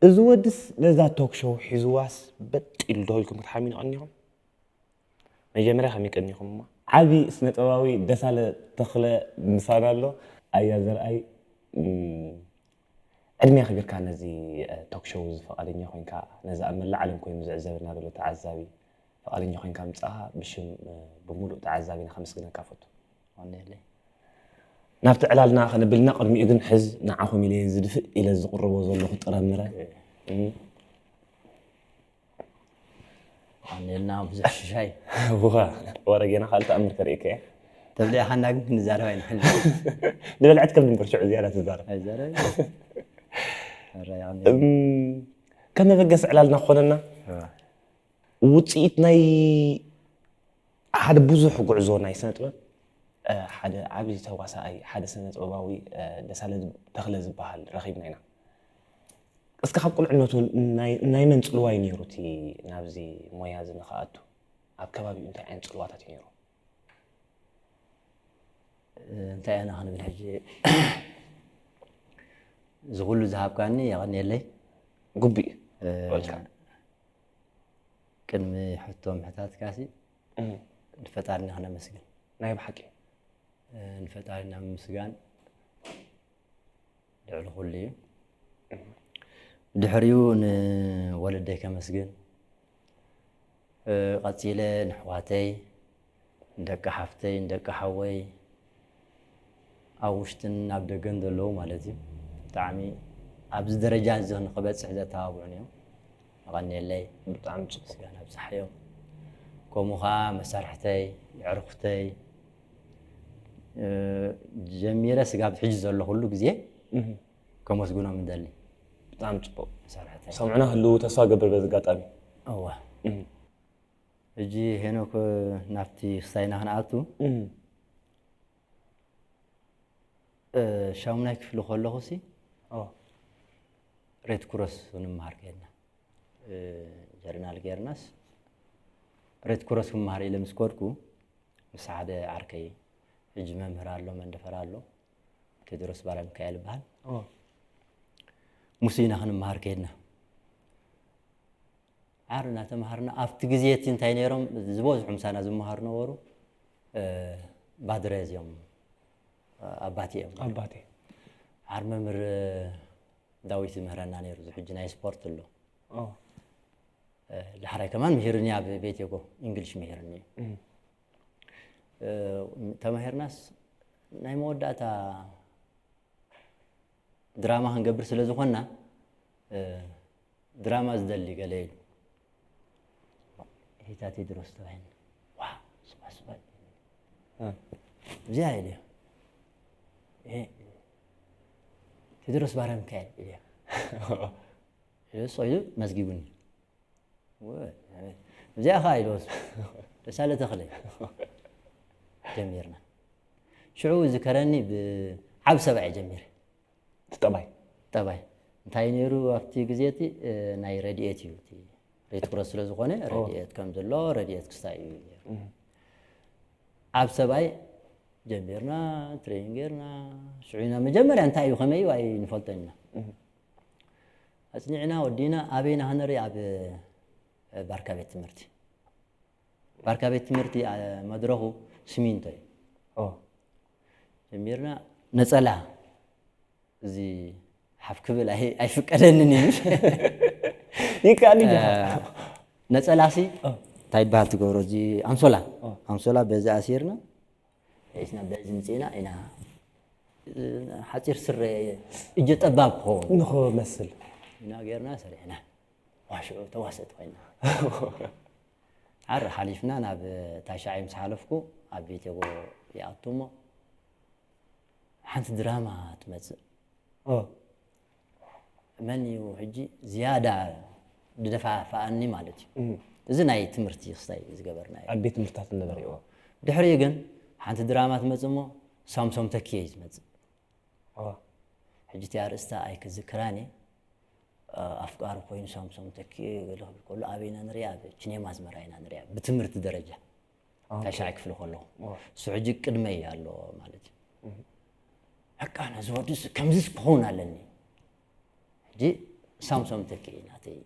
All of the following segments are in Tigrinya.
እዚ ወድስ ነዛ ቶክ ሾው ሒዝዋስ በጥ ኢሉ ዶ ኢልኩም ክትሓምዩ ቀኒኹም? መጀመርያ ከመይ ቀኒኹም እሞ? ዓቢ ስነ ጥበባዊ ደሳለ ተኽለ ምሳና ኣሎ። ኣያ ዘርኣይ፣ እም፣ ዕድመ ኣኽቢርካ ነዚ፣ እ፣ ቶክ ሾው እዚ ፈቓደኛ ኮይንካ፣ ነዚ ኣብ መላእ ዓለም ኮይኑ ዝዕዘበና ዘሎ ተዓዛቢ ፈቓደኛ ኮይንካ ምጻኻ ብሽም፣ እ፣ ብምሉእ ተዓዛቢና ከመስግነካ እፈቱ። ወንደለይ። ናብቲ ዕላልና ከነብልና ቅድሚኡ ግን ሕዝ ንዓኹም ኢለ ዝድፍእ ኢለ ዝቕርቦ ዘለኹ ጥረምረ። እም። ኣኔልና ብዙሕ ሽሻይ እዋ፣ ወረ ጌና ካልእ ተኣምር ከርእየካ እየ። ተብሊዕኻና ግን ክንዛረብ ኣይንኽእል። ዝበልዐት ከብዲ እምበር ሽዑ ዝያዳ ትዛረብ። ኣይዛረብ። ኣራይ ኣኔ እም፣ ከም መበገሲ ዕላልና ክኾነና እዋ። ውፅኢት ናይ ሓደ ብዙሕ ጉዕዞ ናይ ስነ ጥበብ፣ እ፣ ሓደ ዓብዪ ተዋሳኣይ፣ ሓደ ስነ ጥበባዊ፣ እ፣ ደሳለ ተኽለ ዝበሃል ረኺብና ኢና። እስከ ካብ ቁልዕነቱ ናይ ናይ መን ፅልዋ እዩ ነይሩ እቲ ናብዚ ሞያ እዚ ንኽኣቱ? ኣብ ከባቢኡ እንታይ ዓይነት ፅልዋታት እዩ ነይሩ? እንታይ ኢና ክንብል ሕጂ? እዚ ኩሉ ዝሃብካኒ የቐንየለይ። ግቡእ እዩ። እ፣ በልካ። ቅድሚ ሕቶ ምሕታትካሲ እም፣ ንፈጣሪና ክነመስግን። ናይ ብሓቂ። እ፣ ንፈጣሪና ምምስጋን ልዕሊ ኩሉ እዩ። ድሕሪኡ ንወለደይ ከመስግን። እ፣ ቀጺለ ንሕዋተይ፣ ንደቂ ሓፍተይ፣ ንደቂ ሓወይ፣ ኣብ ውሽጥን ኣብ ደገን ዘለዉ ማለት እዩ። ብጣዕሚ ኣብዚ ደረጃ እዚ ንኽበጽሕ ዘተባብዑን እዮም። የቐንየለይ። ብጣዕሚ ጽቡቕ። ምስጋና ኣብዝሓዮም። ከምኡ ኸዓ መሳርሕተይ፣ የዕርኹተይ፣ እ፣ ጀሚረ ስጋብ ሕጂ ዘሎ ኩሉ ግዜ እህ፣ ከመስግኖም እደሊ። ብጣዕሚ ጽቡቕ። መሳርሕተይ። ሰምዑና ህልዉ ተስፋ ገብር በዚ ኣጋጣሚ። እዋ። እህ፣ ሕጂ ሄኖክ ናብቲ ክስታይና ክንኣቱ እህ፣ እ፣ ሻሙናይ ክፍሊ ከለኹ ሲ ኦ፣ ሬድ ክሮስ ንምሃር ከይድና። እ፣ ጀርናል ጌርናስ ሬድ ክሮስ ክምሃር ኢለ ምስ ከድኩ ምስ ሓደ ዓርከይ ሕጂ መምህር ኣሎ መንደፈር ኣሎ ቴድሮስ ባረሚካኤል ይበሃል። ኦ፣ ሙስ ኢና ክንምሃር ከይድና። ዓር እናተምሃርና ኣብቲ ግዜ እቲ እንታይ ነይሮም ዝበዝሑ ምሳና ዝምሃሩ ነበሩ፣ እ፣ ባድረ እዚኦም፣ እ፣ ኣባቴ እዮም። ኣባቴ። ዓር መምህር ዳዊት ይምህረና ነይሩ፣ እዚ ሕጂ ናይ ስፖርት ኣሎ። ኦ፣ እ፣ ዳሕራይ ከማን ምሂርኒ ኣብ ቤት የጎ እንግሊሽ ምሂርኒ እዩ። እህ፣ እ፣ ተማሂርናስ ናይ መወዳእታ ድራማ ክንገብር ስለ ዝኾንና፣ እ፣ ድራማ ዝደሊ ገለ ኢሉ። ሄታ ቴድሮስ ተባሂልና። ዋ፣ ስባ፣ ስባ። እ፣ እዚኣ ኢለ። እ፣ ቴድሮስ ባረሚካኤል ኢለ። ኢሉ ስቕ ኢሉ መዝጊቡኒ። ወ-፣ እዚኣ ኸዓ ኢሉ ወስዱ። ደሳለ ተኽለ ጀሚርና። ሽዑ ዝከረኒ ብዓብ ሰብኣይ ጀሚረ። እቲ ጠባይ። ጠባይ። እንታይ ነይሩ ኣብቲ ግዜ እቲ፣ እ፣ ናይ ረድኤት እዩ። እቲ ሬድ ክሮስ ስለ ዝኾነ ረድኤት ከም ዘሎ፣ ረድኤት ክስታይ እዩ ነይሩ። እህ፣ ዓብ ሰብኣይ ጀሚርና፣ ትሬኒንግ ጌርና፣ ሽዑ ኢና መጀመርያ እንታይ እዩ ከመይ እዩ ኣይንፈልጦን ኢና። እህ፣ ኣጽኒዕና ወዲና ኣበይና ክንርኢ ኣብ፣ እ፣ ባርካ ቤት ትምህርቲ። ባርካ ቤት ትምህርቲ፣ እ፣ መድረኹ ስሚንቶ እዩ። ኦ፣ ጀሚርና ነጸላ እዚ ሓፍ ክብል ኣይ-፣ ኣይፍቀደንን እዩ። ይከኣል እዩ። እ፣ ነጸላሲ ኦ። እንታይ ይበሃል ትገብሮ? እዚ ኣንሶላ። ኦ። ኣንሶላ በዚ ኣሲርና፣ ሒዝና በዚ ምጽእና ኢና፣ እ፣ ሓጺር ስረ እጀ ጠባብ ክኸውን ንኽመስል። ኢና ጌርና ሰሪሕና። ዋሽዑ ተዋሰጥ ኮይና። ዓር ሓሊፍና ናብ ታሻዓይ ምስ ሓለፍኩ ኣብ ቤት የጎ ይኣቱ እሞ ሓንቲ ድራማ ትመጽእ። ኦ፣ መን እዩ ሕጂ ዝያዳ ዝደፋፍኣኒ ማለት እዩ። እም። እዚ ናይ ትምህርቲ ክስታይ ዝገበርናዮ። ኣብ ቤት ትምህርትታት ዝነበረ እዩ። ድሕሪኡ ግን ሓንቲ ድራማ ትመጽእ እሞ ሳምሶም ተኪኤ እዩ ዝመጽእ። ኦ፣ ሕጂ እቲ ኣርእስታ ኣይክዝክራን እየ። ኣፍቃሪ ኮይኑ ሳምሶም ተኪኤ ገለ ክብል ከሎ ኣበይና ንሪኣ? ኣብ ቺኔማ ኣዝመራ ኢና ንሪኣ ብትምህርቲ ደረጃ። ኦኬ። ታሻዓይ ክፍሊ ከለኹ። ኦ። እሱ ሕጂ ቅድመይ ኣሎ ማለት እዩ። በቃ ነዚ ወዲ እዚ ከምዚስ ክኸውን ኣለኒ። ሕጂ ሳምሶም ተኪ ናተይ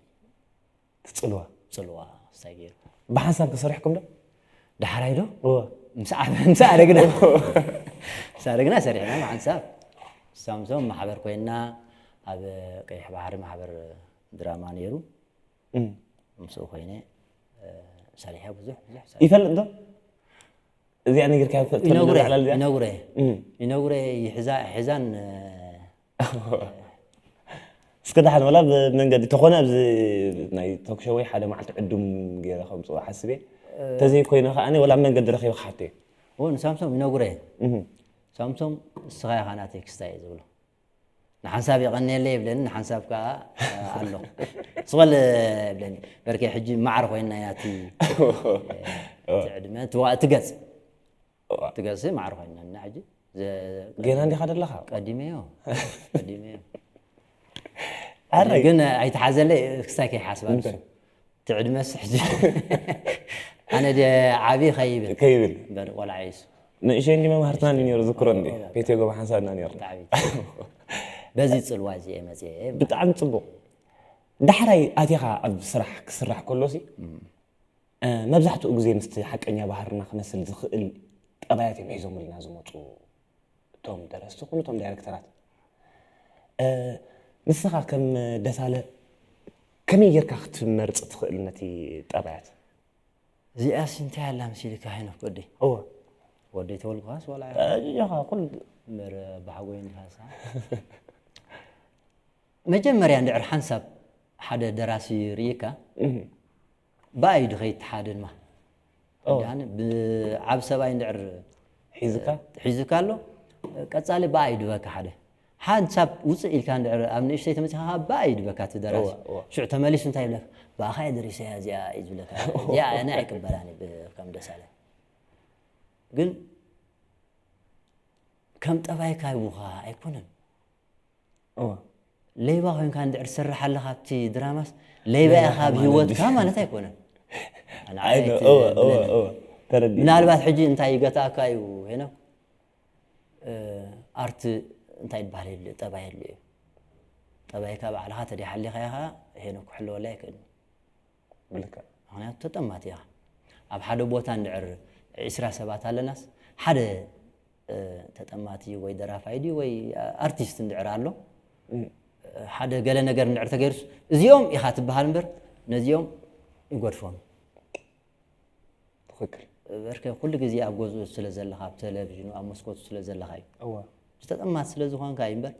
ትፅልዋ ፅልዋ ስታይ ገይሩ ብሓንሳብ ተሰሪሕኩም ዶ ዳሕራይ ዶ እወ ምስ ዓበ ምስ ኣረግና ምስ ኣረግና ሰሪሕና ብሓንሳብ ሳምሶም ማሕበር ኮይና ኣብ ቀይሕ ባሕሪ ማሕበር ድራማ ነይሩ እም። ምስኡ ኮይነ ሰሪሐ ብዙሕ ብዙሕ ሰሪሐ። ይፈልጥ ዶ እዚኣ ነጊርካ ይፈልጥ ይነጉረ ዕላል እዚኣ ይነጉረ እም። ይነጉረ ይሕዛ ሕዛን እስከ ደሓን ወላ ብመንገዲ ተኾነ ኣብዚ ናይ ቶክሾ ወይ ሓደ መዓልቲ ዕዱም ገይረ ከምፅኦ ሓስብ እየ ተዘይኮይነ ከዓ ወላ መንገዲ ረኪበ ክሓቶ እየ ውን ሳምሶም ይነጉረ እህ። ሳምሶም እስኻ ኢኻ ናተይ ክስታይ እየ ዝብሎ ንሓንሳብ የቐንየለ ይብለኒ ንሓንሳብ ከዓ ኣሎ ስቐል ይብለኒ በርከ ሕጂ ማዕር ኮይና ያቲ ዕድመ ትዋ- ትገጽ ትገጽ ማዕር ኮይና እና ሕጂ ዘ- ጌና እንዲኻ ደለኻ ቀዲመዮ ቀዲመዮ ኣረይ ግን ኣይተሓዘለ ክስታይ ከይሓስባ ንሱ ትዕድመስ ሕጂ ኣነ ደ ዓብዪ ከይብል ከይብል በል ቆልዓ ይሱ ንእሸ እንዲ መምሃርትና እንዲ ነሩ ዝክሮ እንዲ ፔቴ ጎባ ሓንሳብና ነሩ ብጣዕሚ በዚ ፅልዋ እዚ እየ መፅየ ብጣዕሚ ፅቡቅ ዳሕራይ ኣቲኻ ኣብ ስራሕ ክስራሕ ከሎ ሲ መብዛሕትኡ ግዜ ምስቲ ሓቀኛ ባህርና ክመስል ዝኽእል ጠባያት እዮም ሒዞምልና ዝመፁ እቶም ደረስቲ ኩኑ እቶም ዳይረክተራት ንስኻ ከም ደሳለ ከመይ ጌርካ ክትመርፅ ትኽእል ነቲ ጠባያት እዚኣስ እንታይ ኣላ መሲልካ ሄኖክ ወደይ እወ ወደይ ተወልኩኻስ ዋላ እኻ ኩሉ እምበር ባሕጎይ እንዲኻሳ መጀመርያ እንድዕር ሓንሳብ ሓደ ደራሲ ርኢካ ብኣይ ድኸይድ ሓደ ድማ ዳን ብዓብ ሰብኣይ እንድዕር ሒዝካ ሒዝካ ኣሎ ቀጻሊ ብኣይ ድበካ ሓደ ሓንሳብ ውፅእ ኢልካ እንድዕር ኣብ ንእሽተይ ተመፂኻ ብኣይ ድበካ እቲ ደራሲ እወ፣ እወ። ሽዑ ተመሊሱ እንታይ ይብለካ ብኣኻ እየ ደሪሰያ እዚኣ እዩ ዝብለካ እዚኣ ኣነ ኣይቅበላን እዩ ብ- ከም ደሳለ ግን ከም ጠባይካ ይቡኻ ኣይኮነን እወ ለይባ ኮይንካ እንድዕር ትሰርሕ ኣለካ ኣብቲ ድራማስ ለይባ ኢኻ ኣብ ማለት ህይወትካ ድዩ? ማለት ኣይኮነን ኣነ ኣይነ ኣይት- እወ እወ ብለኒ። እወ ተረዲእ ምናልባት ሕጂ እንታይ ይገታእካ እዩ ሄኖክ እ፣ ኣርት እንታይ ይበሃል የለ ጠባይ የለ እዩ ጠባይካ ባዕልኻ ተደይሓሊኻ ኢኻ ሄኖክ ክሕለወላ ኣይክእልን ብልክዕ ምክንያቱ ተጠማት ኢኻ ኣብ ሓደ ቦታ እንድዕር ዒስራ ሰባት ኣለናስ ሓደ እ፣ ተጠማቲ ወይ ደራፋይ ድዩ ወይ ኣርቲስት እንድዕር ኣሎ እ፣ ሓደ ገለ ነገር እንድዕር ተገይሩስ እዚኦም ኢኻ ትበሃል እምበር ነዚኦም ይጎድፎም ትኽክል በርከ ኩሉ ግዜ ኣብ ገዝኡ ስለ ዘለኻ ኣብ ቴሌቪዥኑ ኣብ መስኮቱ ስለ ዘለኻ እዩ እወ ዝተጠማት ስለ ዝኾንካ እዩ እምበር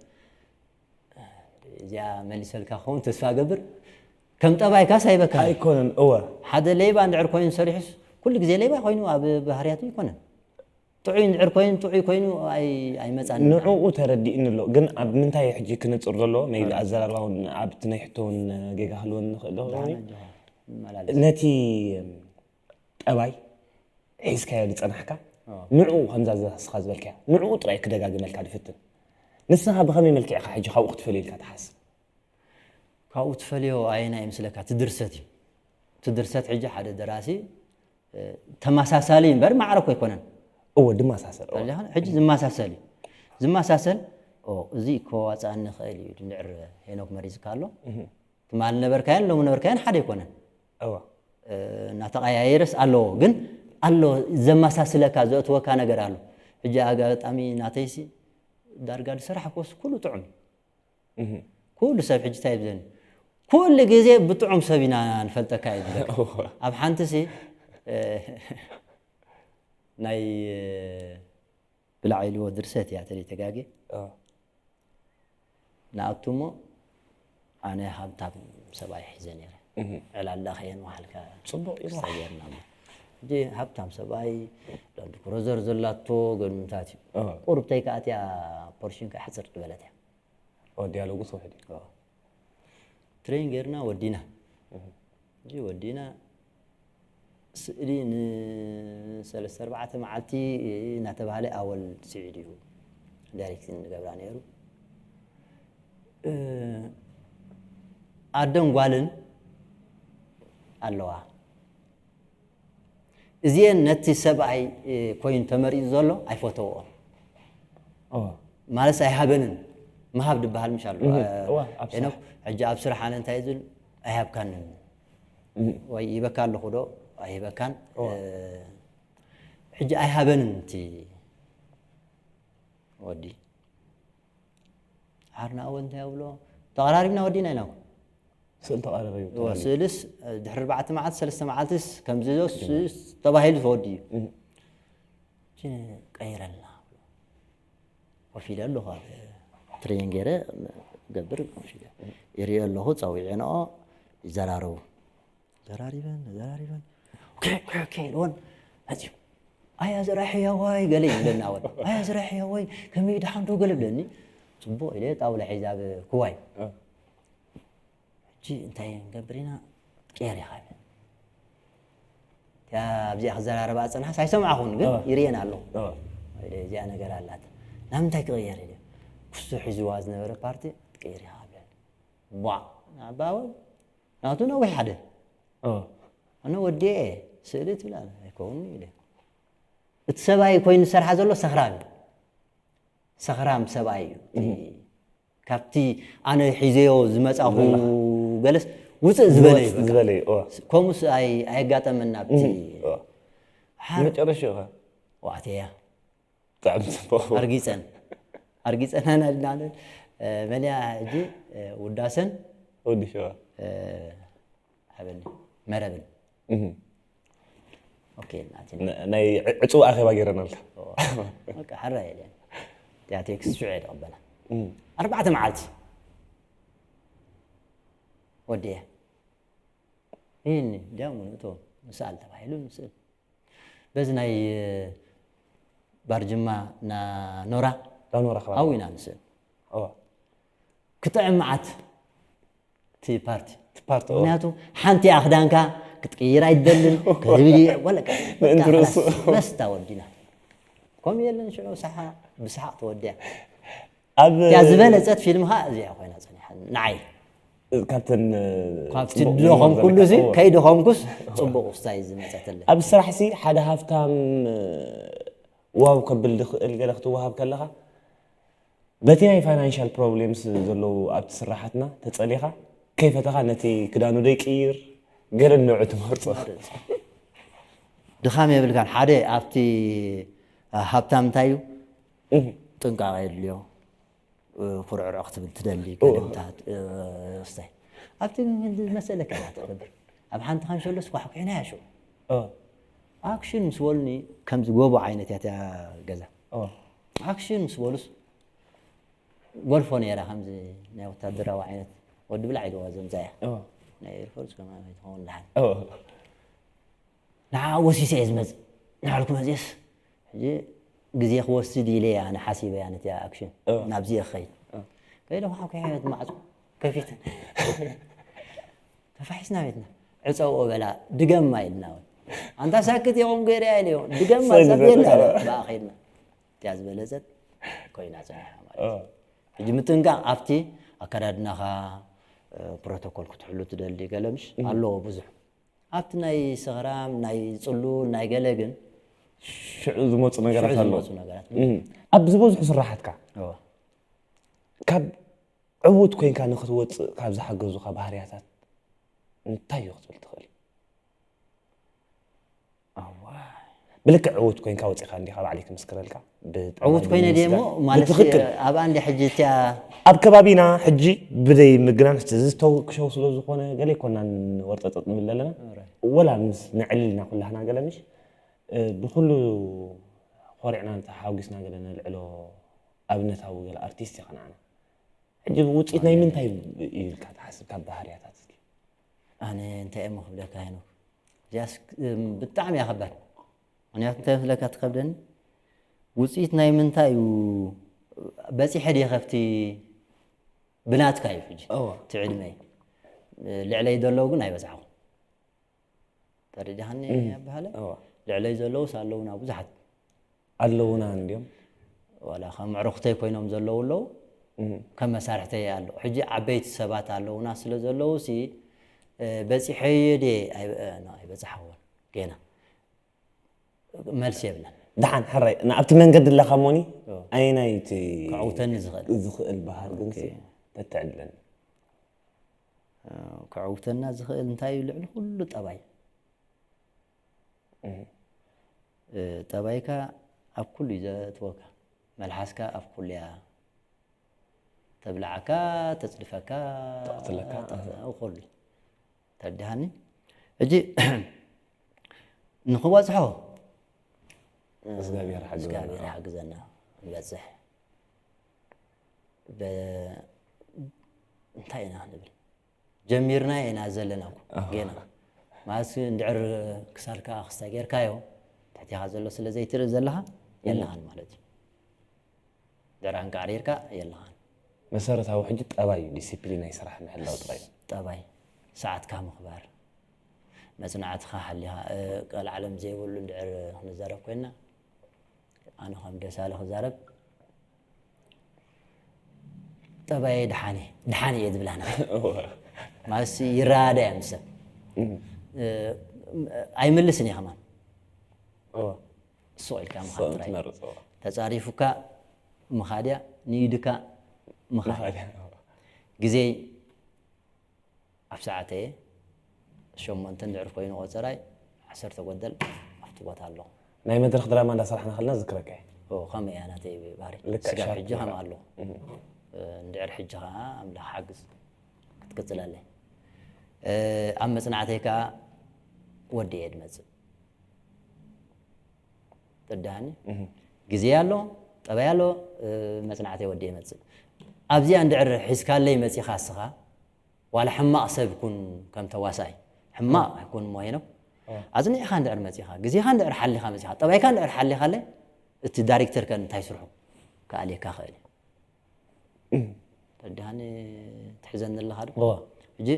እዚኣ መሊሰልካ ክኸውን ተስፋ ገብር ከም ጠባይካስ ኣይበካ ኣይኮነን እወ ሓደ ሌባ እንድዕር ኮይኑ ሰሪሑስ ኩሉ ግዜ ሌባ ኮይኑ ኣብ ባህርያቱ ይኮነን ጥዑይ እንድዕር ኮይኑ ጥዑይ ኮይኑ ኣይ- ኣይመፃን ንዕኡ ተረዲእኒ ኣሎ ግን ኣብ ምንታይ ሕጂ ክነፅር ዘለዎ መይቢ ኣዘራርባ እውን ኣብቲ ናይ ሕቶ እውን ጌጋ ክህልወኒ ንኽእል ዶ ደሓን ኣጆኻ፣ ንመላለስ። ነቲ ጠባይ ሒዝካዮ ዝፀናሕካ ንዕኡ ከምዛ ንስኻ ዝበልካያ ንዕኡ ጥራይ ክደጋግመልካ ዝፍትን ንስኻ ብኸመይ መልክዕ ኢኻ ሕጂ ካብኡ ክትፈልየልካ ትሓስብ ካብኡ ትፈልዮ ኣየና ይመስለካ እቲ ድርሰት እዩ እቲ ድርሰት ሕጂ ሓደ ደራሲ እ፣ ተመሳሳሊ እምበር ማዕረ እኮ ኣይኮነን እወ ድመሳሰል እወ። ተረዲኻ? ሕጂ ዝመሳሰል እዩ ዝመሳሰል ኦ፣ እዚ እኮ ዋፃኒ ይኽእል እዩ ድንዕር ሄኖክ መሪዝካ ኣሎ ትማል ነበርካዮን ሎሚ ነበርካዮን ሓደ ኣይኮነን እወ እ፣ እናተቐያየረስ ኣለዎ ግን ኣሎ ዘመሳስለካ ዘእትወካ ነገር ኣሎ ሕጂ ኣጋጣሚ ናተይሲ ዳርጋ ዝሰራሕኮስ ኩሉ ጥዑም እዩ ኩሉ ሰብ ሕጂ እንታይ ይብለኒ ኩሉ ግዜ ብጥዑም ሰብ ኢና ንፈልጠካ እዩ ዝብለካ ኣብ ሓንቲ ሲ እ፣ ናይ እ፣ ብላዕ ኢልዎ ድርሰት እያ ተለይ ተጋጌ እወ። ንኣቱ እሞ ኣነ ሃብታም ሰብኣይ ሒዘ ነይረ ዕላላ ከየን መሓልካ ፅቡቅ እዩ ክስታ ገይርና እሞ ሕጂ ሃብታም ሰብኣይ ላንድ ክሮዘር ዘላቶ ገንምታት እዩ እወ። ቁርብተይ ከኣትያ ፖርሽን ከሕፅር ዝበለት እያ እወ፣ ዲያሎጉ ትውሕድ እዩ ትሬን ገይርና ወዲና እዚ ወዲና ስእሊ ንሰለስተ ኣርባዕተ መዓልቲ እናተባሃለ ኣወል ስዒድ እዩ ዳይሬክቲንግ ንገብራ ነይሩ እ፣ ኣደን ጓልን ኣለዋ እዚአን ነቲ ሰብኣይ እ፣ ኮይኑ ተመሪፁ ዘሎ ኣይፈተውኦ እወ። ማለት ኣይሃበንን ምሃብ ድበሃል ምሽ ኣሎ እህ፣ እ፣ እወ፣ ኣብ ሄኖክ ስራሕ። ሕጂ ኣብ ስራሕ ኣነ እንታይ ዝብል ኣይሃብካንን ወይ ይበካ ኣለኹ ዶ ኣይበካን ሕጂ ኣይሃበንን እቲ ወዲ ሓርና ኣወል እንታይ ብሎ ተቐራሪብና ወዲና ኢና ስእል ተቐረበዩ ስእልስ ድሕሪ ኣርባዕተ መዓልቲ ሰለስተ መዓልትስ ከምዚ ተባሂሉ ተወዲ እዩ ቀይረልና ኮፍ ኢለ ኣለኹ ኣብ ትሬን ገይረ ገብር ኮፍ ኢለ ይሪኦ ኣለኹ ፀዊዐንኦ ይዘራረቡ ዘራሪበን ዘራሪበን ኦኬ ኦኬ ኦኬ ኢልወን መፅዩ ኣያ ዝራሕ ያዋይ ገለ ይብለና ወን ኣያ ዝራሕ ያዋይ ከመይ ድሓን ዶ ገለ ብለኒ ፅቡቕ ኢለ ጣውላ ሒዛ ኣብ ክዋይ ሕጂ እንታይ ንገብር ኢና ቀየር ኢኻ ኣብዚኣ ክዘራረባ ፀንሓስ ኣይሰምዓኹን ግን ይርየን ኣለኹ እዚኣ ነገር ኣላት ናብ ምንታይ ክቕየር ኢለ ክሱ ሒዝዋ ዝነበረ ፓርቲ ክትቀይር ኢኻ ብለኒ ቧዕ ንዓባወ ናቱ ነዊሕ ሓደ ኣነ ወዲኤ ስእሊ ትብል ኣይከውን ኢለ እቲ ሰብኣይ ኮይኑ ዝሰርሓ ዘሎ ሰኽራም እዩ ሰኽራም ሰብኣይ እዩ ካብቲ ኣነ ሒዘዮ ዝመፃኹ ገለስ ውፅእ ዝበለ እዩ በቃ። ዝበለ እዩ እወ። ከምኡስ ኣይ- ኣየጋጠመና ኣብቲ እወ። መጨረሻ ኢኻ ዋዕተያ ብጣዕሚ ፅቡቅ ኣርጊፀን ኣርጊፀን ኣናድናለን መለያ ሕጂ ውዳሰን ወዲ ሸዋ ሃበኒ መረብን እህ። ኦኬ ናቲ ን- ናይ ዕፁብ ኣኼባ ገይረናልካ በቃ ሓራ የለን እቲኣ ቴክስት ሽዑ እየ ዝቕበላ እህ። ኣርባዕተ መዓልቲ ወዲየ ይህኒ እንዲያውም ንእቶ ንስኣል ተባሂሉ ንስእል በዚ ናይ ባርጅማ ና ኖራ ዳኖራ ከባቢ ኣዊና ንስእል እወ። ክጥዕም መዓት እቲ ፓርቲ እቲ ፓርቲ እወ። ምክንያቱ ሓንቲ ኣኽዳንካ ክትቅይር ኣይትደልን ከብል ወለቀ ምእንቲ ርእሱ። መስታ ወዲና ከምኡ የለን ሽዑ ሰሓ ብሰሓቅ ተወዲያ ኣብ እያ ዝበለፀት ፊልም ከዓ እዚኣ ኮይና ፀኒሓ ንዓይ ካብተን ካብቲ ድኸምኩሉ እዚ ከይድኸምኩስ ፅቡቅ ውሳይ ዝመፀትለ ኣብ ስራሕ ሲ ሓደ ሃፍታም ዋው ከብል ዝኽእል ገለ ክትወሃብ ከለኻ በቲ ናይ ፋይናንሻል ፕሮብሌምስ ዘለዉ ኣብቲ ስራሓትና ተፀሊኻ ከይፈተኻ ነቲ ክዳኑ ደይቅይር ገለ ንዑ ትመርፆ ድኻም የብልካን ሓደ ኣብቲ ሃብታም እንታይ እዩ ጥንቃቐ የድልዮ ኩርዕርዕ ክትብል ትደሊ ገለምታት ስታይ ኣብቲ መሰለካ ትገብር ኣብ ሓንቲ ካንሸሎስ ኳሕኩሕና ያሹ ኣክሽን ምስ በሉኒ ከምዚ ጎቦ ዓይነት እያ እቲኣ ገዛ ኣክሽን ምስ በሉስ ጎልፎ ነይራ ከምዚ ናይ ወታደራዊ ዓይነት ወዲ ብላዕ ኢልዋ ዘምዛያ ናይ ኤርፎርስ ከማን ኣይትኸውን ደሓን ንዓ ወሲሰ እየ ዝመፅእ ናዕልኩ መፅስ ሕጂ ግዜ ክወስድ ኢለ እየ ኣነ ሓሲበ እያ ነቲ ኣክሽን ናብዚ እየ ክኸይድ ከይደ ከዓ ኩሕት ማዕፁ ከፊት ተፋሒስና ቤትና ዕፀውኦ በላ ድገማ ኢልና እውን ኣንታ ሳክት የቆም ገይረ እያ ኢለዮ ድገማ ሰብ የላ ብኣ ከይድና እቲያ ዝበለፀት ኮይና ፀኒሓ ማለት እዩ ሕጂ ምጥንቃቕ ኣብቲ ኣከዳድናኻ ፕሮቶኮል ክትሕሉ ትደሊ ገለ ምሽ ኣለዎ ብዙሕ ኣብቲ ናይ ሰኽራም ናይ ፅሉል ናይ ገለ ግን ሽዑ ዝመፁ ነገራት ኣለዉ ዝመፁ ነገራት ኣብ ዝበዝሑ ስራሓትካ እወ። ካብ ዕዉት ኮይንካ ንክትወፅእ ካብ ዝሓገዙካ ባህርያታት እንታይ እዩ ክትብል ትኽእል ኣዋ። ብልክዕ ዕዉት ኮይንካ ወፂኻ እንዲኻ ባዕለይ ክምስክረልካ ብጣዕሚ ዕዉት ኮይነ ድየ እሞ ብምስጋን። ማለት ብትኽክል ኣብ ኣንድ ሕጂ እቲያ ኣብ ከባቢና ሕጂ ብደይ ምግናን ዝተወክሸው ስለ ዝኾነ ገለ ይኮና ወርጠጠጥ ንብል ዘለና ወላ ምስ ንዕልልና ኩላህና ገለ ምሽ እ፣ ብኩሉ ኮሪዕና ተሓጒስና ገለ ነልዕሎ ኣብነታዊ ገለ ኣርቲስት ኢኻ ንዓና ሕጂ ውፅኢት ናይ ምንታይ እዩ ኢልካ ትሓስብ ካብ ባህርያታት እስኪ ኣነ እንታይ እሞ ክብለካ ሄኖክ እዚኣስ እም፣ ብጣዕሚ እያ ከባድ ምክንያቱ እንታይ መስለካ ትከብደኒ ውፅኢት ናይ ምንታይ እዩ በፂሐ ድየ ከፍቲ ብናትካ እዩ ሕጂ እወ። እቲ ዕድመይ ልዕለይ ዘለዉ ግን ኣይበዛሕኹ ተረዲኻኒ ኣባሃለ እወ። ልዕለይ ዘለዉስ ኣለዉና ብዙሓት ኣለዉና እንዲዮም ዋላ ከም ዕሩኽተይ ኮይኖም ዘለዉ ኣለዉ ከም መሳርሕተይ ኣሎ ሕጂ ዓበይቲ ሰባት ኣለዉና ስለ ዘለዉ ሲ በፂሐየ ድየ ኣይበፃሕዎን ገና መልሲ የብለን ደሓን ሕራይ ንኣብቲ መንገዲ ኣለኻ ሞኒ ኣይናይ እቲ ክዕውተኒ ዝኽእል ዝኽእል ባህር ግን ተትዕድለኒ እ፣ ክዕውተና ዝኽእል እንታይ እዩ? ልዕሊ ኩሉ ጠባይ። እህ። እ፣ ጠባይካ ኣብ ኩሉ እዩ ዘእትወካ። መልሓስካ ኣብ ኩሉ እያ ተብልዓካ፣ ተጽድፈካ፣ ተቕትለካ። ተቕ-፣ ኣብ ኩሉ። ተረዲሃኒ? ሕጂ ንኽበጽሖ፣ እ፣ እግዚኣብሔር ሓግዘና። እግዚኣብሔር ሓግዘና። ንበጽሕ። በ-፣ እንታይ ኢና ክንብል? ጀሚርና ኢና ዘለና እኮ፣ ኣሃ። ጌና። ማለት እንድዕር ክሳድካ ክስታይ ጌርካዮ፣ ትሕቴኻ ዘሎ ስለ ዘይትርኢ ዘለኻ፣ እም። የለኻን ማለት እዩ። ድዕር ኣንቃዕሪርካ የለኻን። መሰረታዊ ሕጂ ጠባይ እዩ፣ ዲሲፕሊን ናይ ስራሕ ምሕላው ጥራይ እዩ። ጠባይ፣ ሰዓትካ ምኽባር፣ መጽናዕትኻ ሓሊኻ፣ እ፣ ቀልዓለም ዘይብሉ እንድዕር ክንዛረብ ኮይንና፣ ኣነ ከም ደሳለ ክዛረብ፣ ጠባየይ ደሓን እየ፣ ደሓን እየ ዝብል ኣነ። እወ። ማለትሲ ይረዳዳእ እየ ምስ ሰብ። እም። እ፣ ኣይምልስን እየ ከማን። እወ። ስቕ ኢልካ ምኻድ ስቕ ጥራይ። ትመርጽ፣ እወ። ተጻሪፉካ ምኻድ እያ፣ ንኢድካ ምኻድ። ምኻድ እያ፣ እወ። ግዜይ ኣብ ሰዓተየ ሸሞንተ እንድሕር ኮይኑ ቆጸራይ ዓሰርተ ጎደል ኣብቲ ቦታ ኣለኹ። ናይ መድረኽ ድራማ እንዳሰራሕና ከለና ዝክረካ እየ። ኦ፣ ከመይ እያ ናተይ ባህሪ? ልክዕ ስጋብ ሻርፕ ሕጂ ነይራ። ከም ኣለኹ። እህ። እ፣ እንድሕር ሕጂ ከኣ ኣምላኽ ሓግዝ ክትቅጽል ኣለይ። እ፣ ኣብ መጽናዕተይ ከኣ ወዲ እየ ድመጽእ። ተዳኒ? እህ። ግዜ ኣሎ፣ ጠባይ ኣሎ፣ እ፣ መጽናዕተይ ወዲ እየ መጽእ። ኣብዚኣ እንድሕር ሒዝካለይ መጺኻ እስኻ፣ ዋላ ሕማቕ ሰብ ኩን ከም ተዋሳኣይ፣ ሕማቕ እ። ኣይኩን እሞ ሄኖክ፣ እ። ኣጽኒዕኻ እንድሕር መጺኻ፣ ግዜኻ እንድሕር ሓሊኻ መጺኻ፣ ጠባይካ እንድሕር ሓሊኻለይ፣ እቲ ዳይሬክተር ከ እንታይ ስርሑ ክኣልየካ ክእል እዩ። እም። ተዳኒ ትሕዘኒ ኣለኻ ዶ? እወ። ሕጂ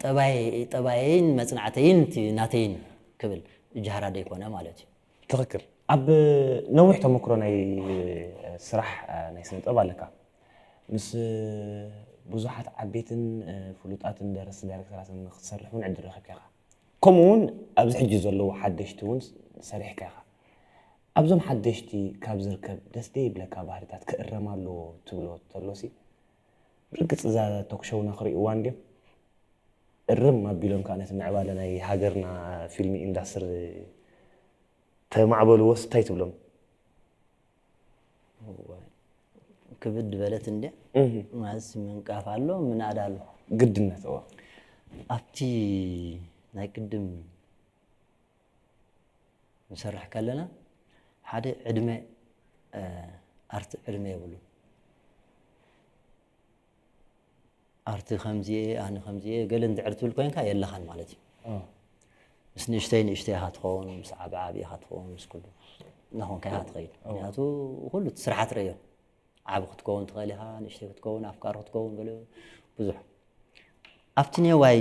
ጠባይ-፣ ጠባየይን መጽናዕተይን እቲ ናተይን ክብል ጃህራ ደይኮነ ማለት እዩ። ትኽክል። ኣብ ነዊሕ ተመክሮ ናይ ስራሕ፣ ናይ ስነ ጥበብ ኣለካ። ምስ ብዙሓት ዓበይትን ፍሉጣትን ደረስቲ ዳይሬክተራትን ክትሰርሕ እውን ዕድል ረኺብካ ኢኻ። ከምኡ እውን ኣብዚ ሕጂ ዘለዉ ሓደሽቲ እውን ሰሪሕካ ኢኻ። ኣብዞም ሓደሽቲ ካብ ዝርከብ ደስ ደይብለካ ባህርታት ክእረም ኣለዎ ትብሎ ተሎሲ፣ ብርግጽ እዛ ቶክ ሾውና ክርእይዋ እንድዮም? እርም ኣቢሎም ከኣ ነቲ ምዕባለ ናይ ሃገርና ፊልም ኢንዳስትሪ ተማዕበልዎስ እንታይ ትብሎም? እዋይ፣ ክብድ በለት እንድያ። እህ። ማለት ምንቃፍ ኣሎ፣ ምንኣድ ኣሎ። ግድነት፣ እዋ። ኣብቲ ናይ ቅድም ንሰርሕ ከለና፣ ሓደ ዕድመ፣ እ፣ ኣርቲ ዕድመ የብሉን። ኣርቲ ከምዚ እየ፣ ኣነ ከምዚ እየ፣ ገለ እንድሕር ትብል ኮይንካ የለኻን ማለት እዩ። እ። ምስ ንእሽተይ ንእሽተይ ኢኻ ትኸውን፣ ምስ ዓቢ ዓቢ ኢኻ ትኸውን፣ ምስ ኩሉ እናኾንካ ኢኻ ትኸይድ። እ። ምኽንያቱ ኩሉ እቲ ስራሓት ረዮ። ዓቢ ክትከውን ትኽእል ኢኻ፣ ንእሽተይ ክትከውን፣ ኣፍቃሪ ክትከውን፣ ገለ ብዙሕ። ኣብቲ ኔዋይ፣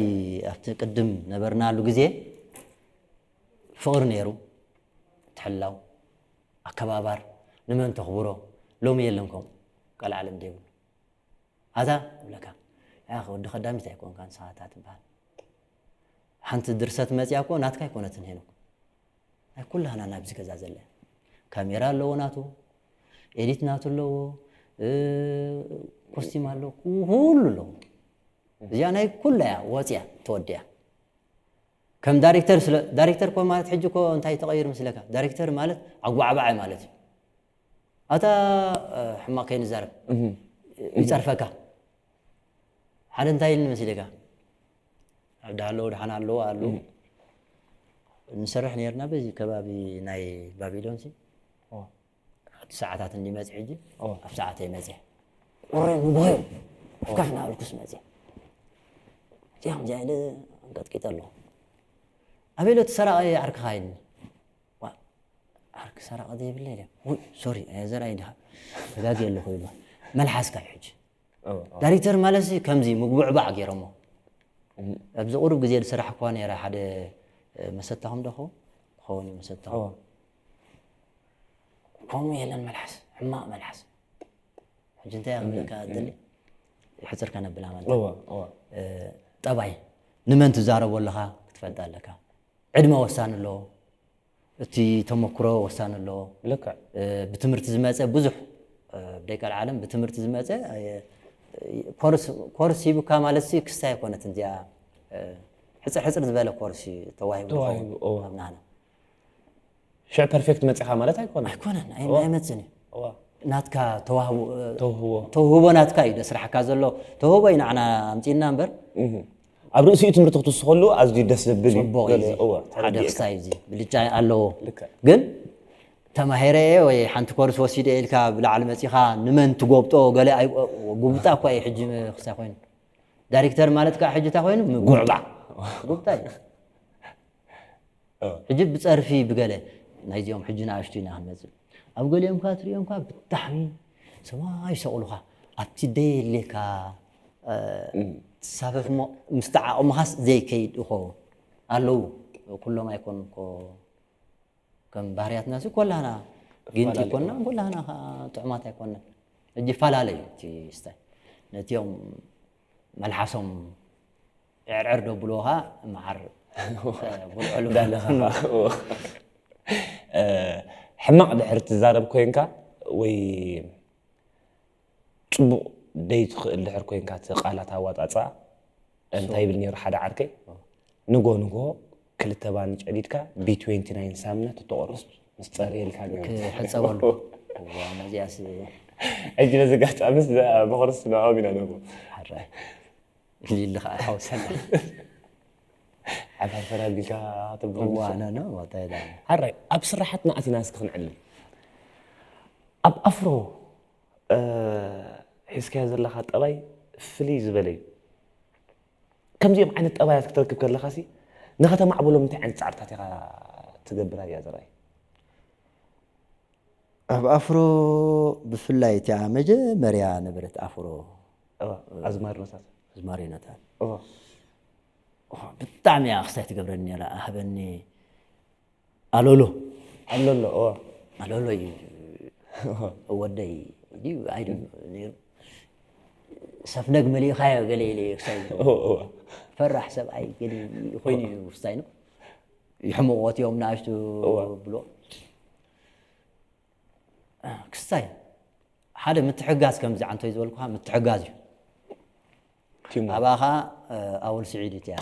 ኣብቲ ቅድም ነበርናሉ ግዜ ፍቕሪ ነይሩ፣ ትሕላው፣ ኣከባባር፣ ንመን ተኽብሮ፣ ሎሚ የለን ከምኡ፣ ቀልዓለም ዘይብሉ። ኣታ እብለካ፣ ያኽ ወዲ ከዳሚት ኣይኮንካን፣ ንስኻ እታ ትበሃል። ሓንቲ ድርሰት መጽያ እኮ ናትካ ኣይኮነትን ሄኖክ። ናይ ኩላህና ናብዚ ገዛ ዘለ። ካሜራ ኣለዎ ናቱ፣ ኤዲት ናቱ ኣለዎ፣ እ፣ ኮስቲም ኣለዎ፣ ኩሉ ኣለዎ። እዚኣ ናይ ኩላ እያ፣ ወጽያ፣ ተወዲያ። ከም ዳይሬክተር ስለ፣ ዳይሬክተር እኮ ማለት ሕጂ እኮ እንታይ ተቐይሩ መስለካ? ዳይሬክተር ማለት ኣጓዕባዓይ ማለት እዩ። ኣታ፣ እ፣ ሕማቕ ከይንዛረብ። እህ። ይጸርፈካ። ሓደ እንታይ ኢልኒ መሲለካ? ኣብ ደሃለዉ ደሓን ኣለዉ ኣለዉ። እህ። ንሰርሕ ነይርና በዚ ከባቢ ናይ ባቢሎን ሲ። ኦ። ሰዓታት እንዲመጽእ ሕጂ፣ ኦ። ኣብ ሰዓተይ መጽእ። ቁሪ ንግሆ፣ ኦ። ከፍ እናበልኩስ መጽእ። እዚኣ ከምዚኣ ኢለ ኣንቀጥቂጠ ኣለኹ። ኣበይ ኣሎ እቲ ሰራቒ ዓርክኻ ኢልኒ። ዋ፣ ዓርኪ ሰራቒ ዘይብለይ ኢለ። ውይ፣ ሶሪ፣ ኣየ ዘርኣይ ዲኻ? ተጋግየ ኣለኹ ኢሉ። መልሓስካ እዩ ሕጂ። ኦ፣ ኦ። ዳይሬክተር ማለትሲ ከምዚ ምጉብዕባዕ ገይሮሞ። እም። ኣብዚ ቁሩብ ግዜ ዝሰራሕኩዋ ነይረ ሓደ፣ እ፣ መሰታኹም ዶ ኸውን? ክኸውን እዩ መሰታኹም። ኦ። ከምኡ የለን መልሓስ፣ ሕማቕ መልሓስ። ሕጂ እንታይ እም፣ ክብለካ እም። ዝደሊ? ሕጽር ከነብላ ማለት እዩ። እወ፣ እወ። እ፣ ጠባይ፣ ንመን ትዛረቦ ኣለኻ ክትፈልጥ ኣለካ። ዕድመ ወሳኒ ኣለዎ። እቲ ተመክሮ ወሳኒ ኣለዎ። ልክዕ። እ፣ ብትምህርቲ ዝመጸ ብዙሕ፣ እ፣ ብደይ ቀልዓለም ብትምህርቲ ዝመጸ፣ ኣየ፣ ኮርስ ኮርስ ሂቡካ ማለት ሲ ክስታይ ኣይኮነትን እዚኣ። ሕፅር ሕፅር ዝበለ ኮርስ ተዋሂቡ ተዋሂቡ፣ እዋ። ኣብናና ሽዕ ፐርፌክት መፂኻ ማለት ኣይኮነን። ኣይኮነን ኣይ- ኣይመፅን እዩ። እዋ። ናትካ ተዋህቡ ተውህቦ ተውህቦ ናትካ እዩ ደስራሕካ ዘሎ። ተውህቦ እዩ ንዓና ኣምፂና እምበር እህ። ኣብ ርእሲኡ ትምህርቲ ክትውስኸሉ ኣዝዩ ደስ ዘብል እዩ። ፅቡቕ ገለ- እዩ። እዋ፣ ሓደ ተረዲኤካ። ክስታይ እዩ። ብልጫ ኣለዎ። ልክዕ። ግን ተማሂረ ወይ ሓንቲ ኮርስ ወሲደ ኢልካ ብላዕሊ መፂኻ ንመን ትጎብጦ ገለ ኣይ- ጉብጣ እኳ እዩ ሕጂ ክስታይ ኮይኑ። ዳይሬክተር ማለት ከዓ ሕጂ እንታይ ኮይኑ? ጉብጣ። ጉብጣ እዩ። እዋ። ሕጂ ብፀርፊ ብገለ ናይዚኦም ሕጂ ንኣሽቱ ኢና ክንመፅእ። ኣብ ገሊኦም ከዓ ትሪኦም ከዓ ብጣዕሚ ሰማይ ይሰቕሉኻ። ኣብቲ ደየሌካ ትሳፈፍ እሞ ምስ ተዓቐሙኻስ ዘይከይድ ይኸውን ኣለዉ። ኩሎም ኣይኮኑን እኮ ከም ባህርያትና ሲ ኮላህና ጊንቲ ኣይኮንና፣ ኮላህና ከዓ ጥዑማት ኣይኮንና። ሕጂ ይፈላለዩ እቲ ስታይ ነቲኦም መልሓሶም ዕርዕር ደብልዎ ከዓ መዓር እ፣ ብልዕሉ እንዳለኻ እ፣ ሕማቕ ድሕር ትዛረብ ኮይንካ ወይ ፅቡቕ ደይ ትኽእል ድሕር ኮይንካ እቲ ቃላት ኣዋፃፅኣ እንታይ ይብል ነይሩ ሓደ ዓርከይ ንጎ ንጎ ክልተ ባኒ ጨዲድካ ቢ ትዌንቲ ናይን ሳምና ትተቆርስ ምስ ፀርየልካ ነይሩ ክሕፀበሉ እዋ ነዚኣስ ሕጂ ነዚ ጋጣሚስ ብክርስ ንዕኦም ኢና ንህቦ ሓራይ ሊሊ ከዓ ሓውሰና ሓፈርፈር ኣቢልካ ትብሎ እዋ ነነ እንታይ ዳ ሓራይ ኣብ ስራሓትና ኣቲና እስኪ ክንዕልል ኣብ ኣፍሮ እ፣ ሒዝካዮ ዘለኻ ጠባይ ፍልይ ዝበለ እዩ ከምዚኦም ዓይነት ጠባያት ክትረክብ ከለኻ ሲ ንኸተማዕብሎም እንታይ ዓይነት ፃዕርታት ኢኻ ትገብር ኣያ ዘርኣይ ኣብ ኣፍሮ ብፍላይ እቲኣ መጀመርያ ነበረት ኣፍሮ እዋ፣ ኣዝማሪኖታት ኣዝማሪኖታት እዋ፣ ብጣዕሚ እያ ክስታይ ትገብረኒ ነራ ሃበኒ ኣሎሎ ኣሎሎ እዋ፣ ኣሎሎ እዩ ወደይ ድዩ ኣይደ ነይሩ ሰፍነግ መሊእኻዮ ገለ ኢለ ክሳይ እዋ፣ እዋ። ፈራሕ ሰብኣይ ገለ ኮይኑ እዩ ክስታይ ነው ይሕምቕዎ እዮም ንኣሽቱ እዋ። ብሎ ክስታይ ሓደ ምትሕጋዝ ከምዚ ዓንቶይ ዝበልኩኻ ምትሕጋዝ እዩ ቲሙ ኣብኣ ኸዓ ኣወል ስዒድ እቲያ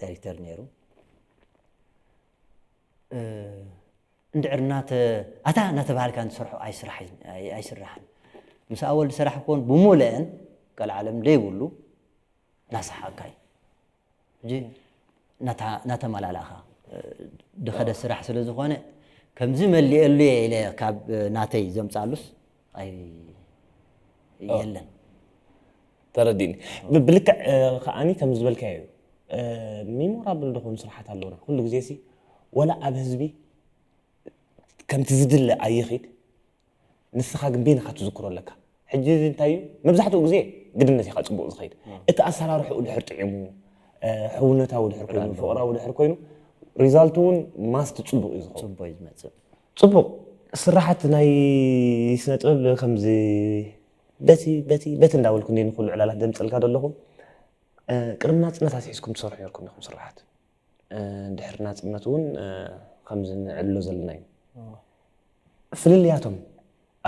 ዳይሬክተር ነይሩ እንድዕር እናተ ኣታ እናተባሃልካ ንሰርሖ ኣይስራሕ ኣይስራሕን ምስ ኣወል ዝሰራሕ ኮን ብሙልአን ካልዓለም ደይብሉ እናሰሓቅካ እዩ ሕጂ እናተመላላእኻ ድኸደ ስራሕ ስለ ዝኾነ ከምዚ መሊአሉ እየ ኢለ ካብ ናተይ ዘምፃሉስ ኣይ የለን ተረዲእኒ ብልክዕ ከዓኒ ከም ዝበልካዮ እዩ ሚሞራብል ዝኾኑ ስራሓት ኣለውና ኩሉ ግዜ ሲ ወላ ኣብ ህዝቢ ከምቲ ዝድለ ኣይኺድ ንስኻ ግን በይንኻ ትዝክሮ ኣለካ ሕጂ እዚ እንታይ እዩ መብዛሕትኡ ግዜ ግድነት ኢኻ ፅቡቕ ዝኸይድ እቲ ኣሰራርሕኡ ድሕር ጥዒሙ ሕውነታዊ ድሕር ኮይኑ ፍቕራዊ ድሕር ኮይኑ ሪዛልቱ እውን ማስት ፅቡቕ እዩ ዝኸውን ፅቡቅ እዩ ዝመፅእ ፅቡቕ ስራሓት ናይ ስነ ጥበብ ከምዚ በቲ በቲ በቲ እንዳበልኩ እንደ ንኩሉ ዕላላት ደምፀልካ ዘለኹ ቅድሚ ናፅነት ኣስሒዝኩም ትሰርሑ ነርኩም ኢኹም ስራሓት ድሕሪ ናፅነት እውን ከምዚ ንዕልሎ ዘለና እዩ ፍልልያቶም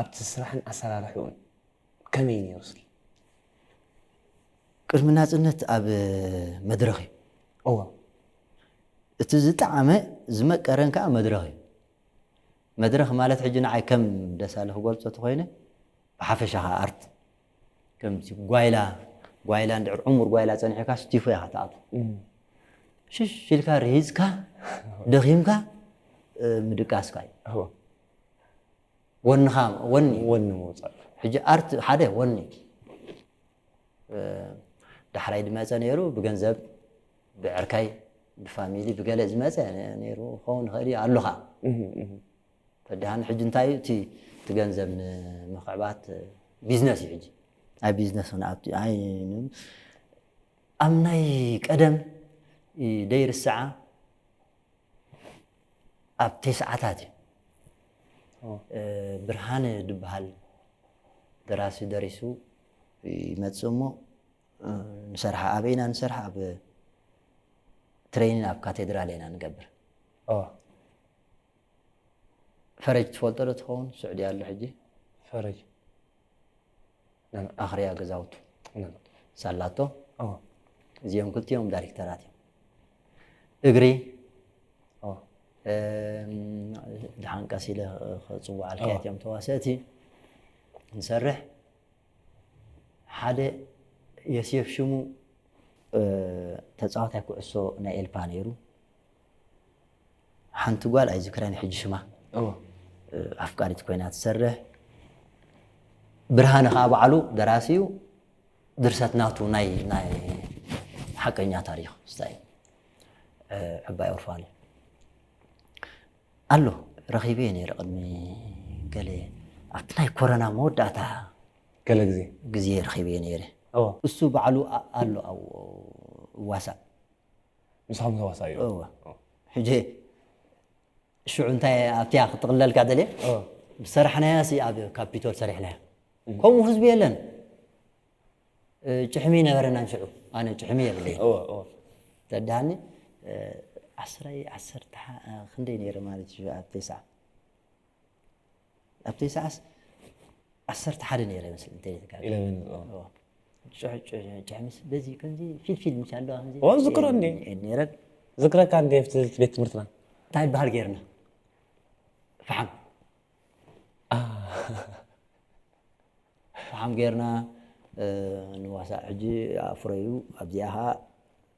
ኣብቲ ስራሕን ኣሰራርሕኡን ከመይ ነይሩ ስል ቅድሚ ናፅነት ኣብ መድረኽ እዩ እዋ እቲ ዝጠዓመ ዝመቀረን ከዓ መድረኽ እዩ መድረኽ ማለት ሕጂ ንዓይ ከም ደሳለ ክገልፆ ተኮይነ ብሓፈሻ ከዓ ኣርት ከምዚ ጓይላ ጓይላ እንድዕር ዕሙር ጓይላ ፀኒሕካ ስቲፎ ኢኻ ትኣቱ ሽሽ ኢልካ ርሂፅካ ደኺምካ ምድቃስካ እዩ እዋ ወንኻ ወኒ ወኒ ምውፃእ ሕጂ ኣርት ሓደ ወኒ ዳሕራይ ድመፀ ነይሩ ብገንዘብ ብዕርካይ ብፋሚሊ ብገለ ዝመፀ ነይሩ ክኸውን ይኽእል እዩ ኣሎ ከዓ ተድሃን ሕጂ እንታይ እዩ እቲ እቲ ገንዘብ ንምኽዕባት ቢዝነስ እዩ ሕጂ ኣብ ቢዝነስ ሆነ ኣብቲ ኣይ ኣብ ናይ ቀደም ደይርስዓ ኣብ ተስዓታት እዩ ብርሃነ ዝበሃል ደራሲ ደሪሱ ይመፅእ እሞ ንሰርሓ ኣበይና ንሰርሓ ኣብ ትሬኒን ኣብ ካቴድራል ኢና ንገብር ፈረጅ ትፈልጦ ዶ ትኸውን ስዑዲ ኣሎ ሕጂ ፈረጅ ኣኽርያ ገዛውቱ ሳላቶ። እዚኦም ክልቲኦም ዳይሬክተራት እዮም። እግሪ ድሓን ቀስ ኢለ ክፅውዓልካ እቲኦም ተዋሰእቲ ንሰርሕ። ሓደ ዮሴፍ ሽሙ ተፃዋታይ ኩዕሶ ናይ ኤልፓ ነይሩ። ሓንቲ ጓል ኣይዝክረን ሕጂ ሽማ፣ ኣፍቃሪት ኮይና ትሰርሕ። ብርሃነ ከዓ ባዕሉ ደራሲ እዩ። ድርሰት ናቱ ናይ ናይ ሓቀኛ ታሪኽ ስታይ ዕባይ ኦርፋን እዩ ኣሎ። ረኺበ ነይረ ቅድሚ ገለ ኣብቲ ናይ ኮረና መወዳእታ ገለ ግዜ ግዜ ረኺበ ነይረ። እሱ ባዕሉ ኣሎ ኣብኡ ዋሳእ ምሳኹም ተዋሳእ እዩ። ሕጂ ሽዑ እንታይ ኣብቲያ ክጥቕለልካ ደልየ ዝሰራሕናያ ሲ ኣብ ካፒቶል ሰሪሕናያ። ከምኡ ህዝቢ የለን። ጭሕሚ ነበረና ሽዑ። ኣነ ጭሕሚ የብለይ ተዳኒ ዓስራይ ዓሰርተ ክንደይ ነይረ ማለት እዩ ኣብ ተስዓ ኣብ ተስዓስ ዓሰርተ ሓደ ነይረ ይመስል እንተ ጭሕምስ በዚ ከምዚ ፊልፊል ምሽ ኣለዋ ከምዚ እዋ ዝክሮ እንዲ ነይረን ዝክረካ እንዲ ኣብቲ ቤት ትምህርትና እንታይ ይበሃል ገይርና ፈሓም ፈሓም ገይርና ንዋሳእ ሕጂ ኣፍረዩ ኣብዚኣ ከዓ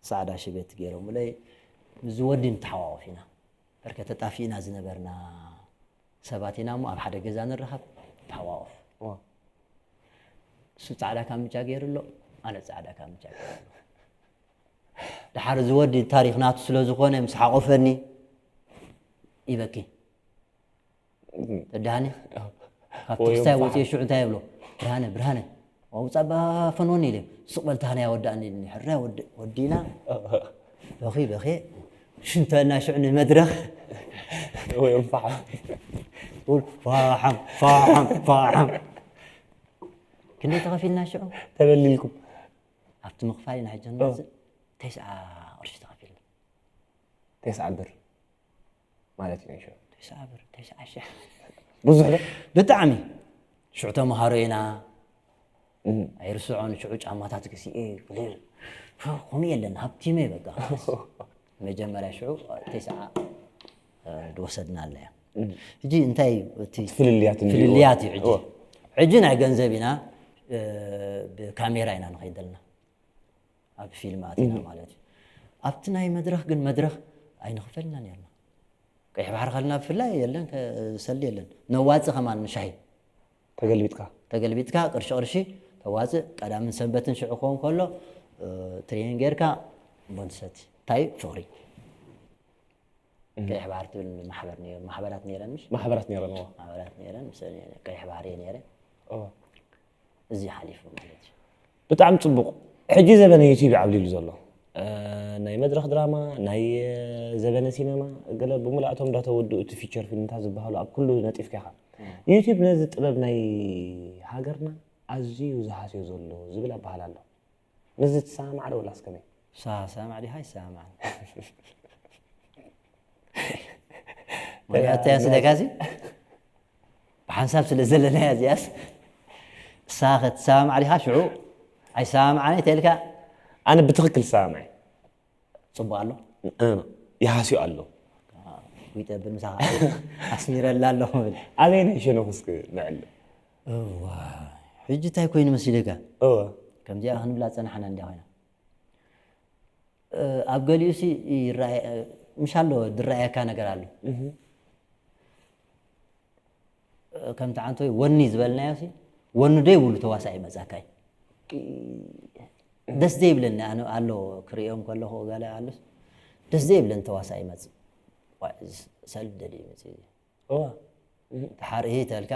ፃዕዳ ሽበት ገይሮምለይ ምስ ወዲ ንተሓዋወፍ ኢና በርከ ተጣፊእና ዝነበርና ሰባት ኢና እሞ ኣብ ሓደ ገዛ ንረኸብ ተሓዋወፍ እሱ ፃዕዳ ካምጫ ገይሩ ኣሎ ኣነ ፃዕዳ ካምጫ ገይሩ ኣሎ ድሓር ዝወዲ ታሪክ ናቱ ስለ ዝኾነ ምስ ሓቆፈኒ ይበኪ ተዳኒ ካብ ተክስታይ ወፂኦ ሽዑ እንታይ የብሎ ብርሃነ ብርሃነ ኣውፃባ ፈኖኒ ኢለ ስቕ በልታ ናይ ወዳእኒ ኢልኒ ሕራይ ወዲና በኺ በኺ ሽንተና ሽዑ ንመድረኽ ወይ እንፋሕ ፋሓም ፋሓም ፋሓም ክንደይ ተኸፊልና ሽዑ ተበሊልኩም ኣብቲ ምኽፋል ኢና ሕጂ ንመፅእ ተስዓ ቅርሺ ተኸፊልና ተስዓ ብር ማለት እዩ ሽዑ ተስዓ ብር ተስዓ ሽሕ ብዙሕ ዶ ብጣዕሚ ሽዑ ተምሃሮ ኢና ኣይርስዖን ሽዑ ጫማታት ገሲኤ ክልል ከምኡ የለን ሃብቲመ በቃ መጀመርያ ሽዑ ተስዓ ዝወሰድና ኣለያ ሕጂ እንታይ እዩ እቲ ፍልልያት እንዲሁ ፍልልያት እዩ ሕጂ ሕጂ ናይ ገንዘብ ኢና ብካሜራ ኢና ንኸይድ ዘለና ኣብ ፊልም ኣቲና ማለት እዩ ኣብቲ ናይ መድረኽ ግን መድረኽ ኣይንኽፈልና ነርና ቀይሕ ባሕሪ ከልና ብፍላይ የለን ሰሊ የለን ነዋፂ ከማን ንሻሂ ተገልቢጥካ ተገልቢጥካ ቅርሺ ቅርሺ ተዋፅእ ቀዳምን ሰንበትን ሽዑ ክኸውን ከሎ ትሬኒንግ ጌርካ ቦንሰቲ እንታይ ፍቕሪ ቀይሕ ባሕሪ ትብል ማሕበር ነይሩ ማሕበራት ነይረን ምሽ ማሕበራት ነይረን ማሕበራት ነይረን ምስ ቀይሕ ባሕሪ እየ ነይረ እዚ ሓሊፉ ማለት እዩ ብጣዕሚ ፅቡቕ ሕጂ ዘበነ ዩቲብ ይዓብሊሉ ዘሎ ናይ መድረክ ድራማ ናይ ዘበነ ሲነማ ገለ ብምልኣቶም እንዳተወድኡ እቲ ፊቸር ፊልምታት ዝበሃሉ ኣብ ኩሉ ነጢፍካ ኢኻ ዩቲብ ነዚ ጥበብ ናይ ሃገርና ኣዝዩ ዝሃስዮ ዘሎ ዝብል ኣበሃል ኣሎ ምስዚ ትሰማማዕ ዶ ወላስ ከመይ ሳሰማዕ ዲኻ ይሰማማዕ ምክንያቱ ስለካሲ ብሓንሳብ ስለ ዘለናያ እዚኣስ እሳ ክትሰማማዕ ዲኻ ሽዑ ኣይሰማማዕን ተልካ ኣነ ብትኽክል ሰማማዕ ፅቡቅ ኣሎ ይሃስዮ ኣሎ ይጠብል ምሳኻ ኣስሚረላ ኣለኹ ብል ኣበይ ናይ ሸነኹ እስክ ንዕል ሕጂ እንታይ ኮይኑ መሲልካ ከምዚኣ ክንብላ ፀናሕና እንዲያ ኮይና ኣብ ገሊኡ ሲ ምሽ ኣሎ ዝረኣየካ ነገር ኣሎ ከምቲ ዓንቶ ወኒ ዝበልናዮ ሲ ወኒ ዶ ይብሉ ተዋሳኢ መፃካይ ደስ ዘይብለኒ ኣነ ኣሎ ክርእዮም ከለኹ ገለ ኣሎ ደስ ዘይብለኒ ተዋሳኢ ይመፅእ ሰልፍ ደልዩ ይመፅእ እዚ ሓርኢ ተልካ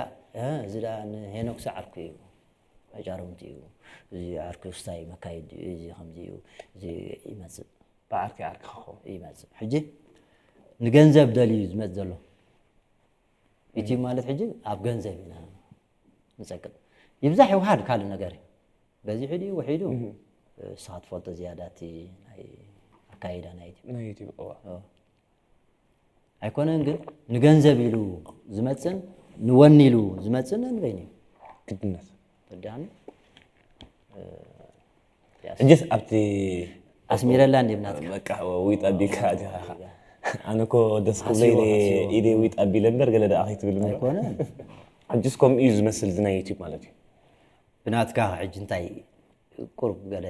እዚ ዳ ንሄኖክ ሲ ዓርኩ እዩ መጫርምቲ እዩ እዚ ዓርኩ ስታይ መካይድ እዩ እዚ ከምዚ እዩ እዚ ይመፅእ ብዓርኪ ዓርኪ ክኸውን ይመፅእ ሕጂ ንገንዘብ ደልዩ ዝመፅ ዘሎ ዩቲብ ማለት ሕጂ ኣብ ገንዘብ ኢና ንፀቅጥ ይብዛሕ ይውሃድ ካልእ ነገር እዩ በዚሑ ድዩ ውሒዱ እስኻ ትፈልጦ ዝያዳ እቲ ናይ ኣካይዳ ናይ ዩቲብ ናይ ዩቲብ እዋ ኣይኮነን ግን ንገንዘብ ኢሉ ዝመፅን ንወኒ ኢሉ ዝመፅን ንበይን እዩ ግድነት ተዳኒ ሕጅስ ኣብቲ ኣስሚረላ እንዲም ናትካ በቃ ዊጥ ኣቢልካ ኣቲኻ ኢኻ። ኣነ እኮ ደስ ክብለይ ኢለ ኢደ ዊጥ ኣቢለ እምበር ገለ ደኣ ከይትብል እምበር። ኣይኮነ ሕጅስ ከምኡ እዩ ዝመስል እዚ ናይ ዩቲብ ማለት እዩ። ብናትካ ሕጂ እንታይ ቁሩብ ገለ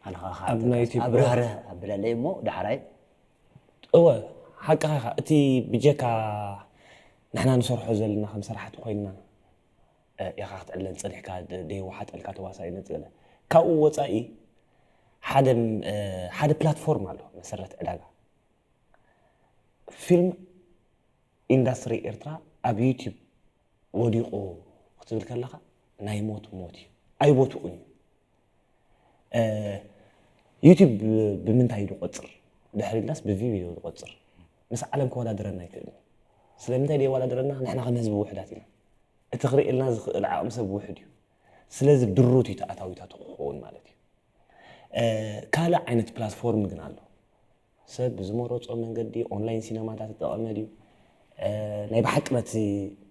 ኣነኻ ኣብ ናይ ዩቲብ ኣብራህርህ ኣብለለይ እሞ ዳሕራይ እወ ሓቅኻ ኢኻ። እቲ ብጀካ ንሕና ንሰርሖ ዘለና ከም ሰራሕቲ ኮይንና ኢኻ ክትዕለን ጸኒሕካ ደይወሓጠልካ ተዋሳኢነት ገለ ካብኡ ወፃኢ ሓደ ሓደ ፕላትፎርም ኣሎ መሰረት ዕዳጋ ፊልም ኢንዳስትሪ ኤርትራ ኣብ ዩቲብ ወዲቑ ክትብል ከለኻ ናይ ሞት ሞት እዩ ኣይቦትኡን እዩ ዩቲብ ብምንታይ እዩ ዝቆፅር ድሕሪ ኢልናስ ብቪው እዩ ዝቆፅር ምስ ዓለም ከወዳድረና ኣይክእልን ስለምንታይ ደየወዳድረና ንሕና ከም ህዝቢ ውሕዳት ኢና እቲ ክርእየልና ዝኽእል ዓቕሚ ሰብ ውሕድ እዩ ስለዚ ድሩት እዩ ተኣታዊታቱ ክኸውን ማለት እዩ ካልእ ዓይነት ፕላትፎርም ግን ኣሎ ሰብ ብዝመረፆ መንገዲ ኦንላይን ሲነማታት ተጠቐመ ድዩ ናይ ብሓቂ ነቲ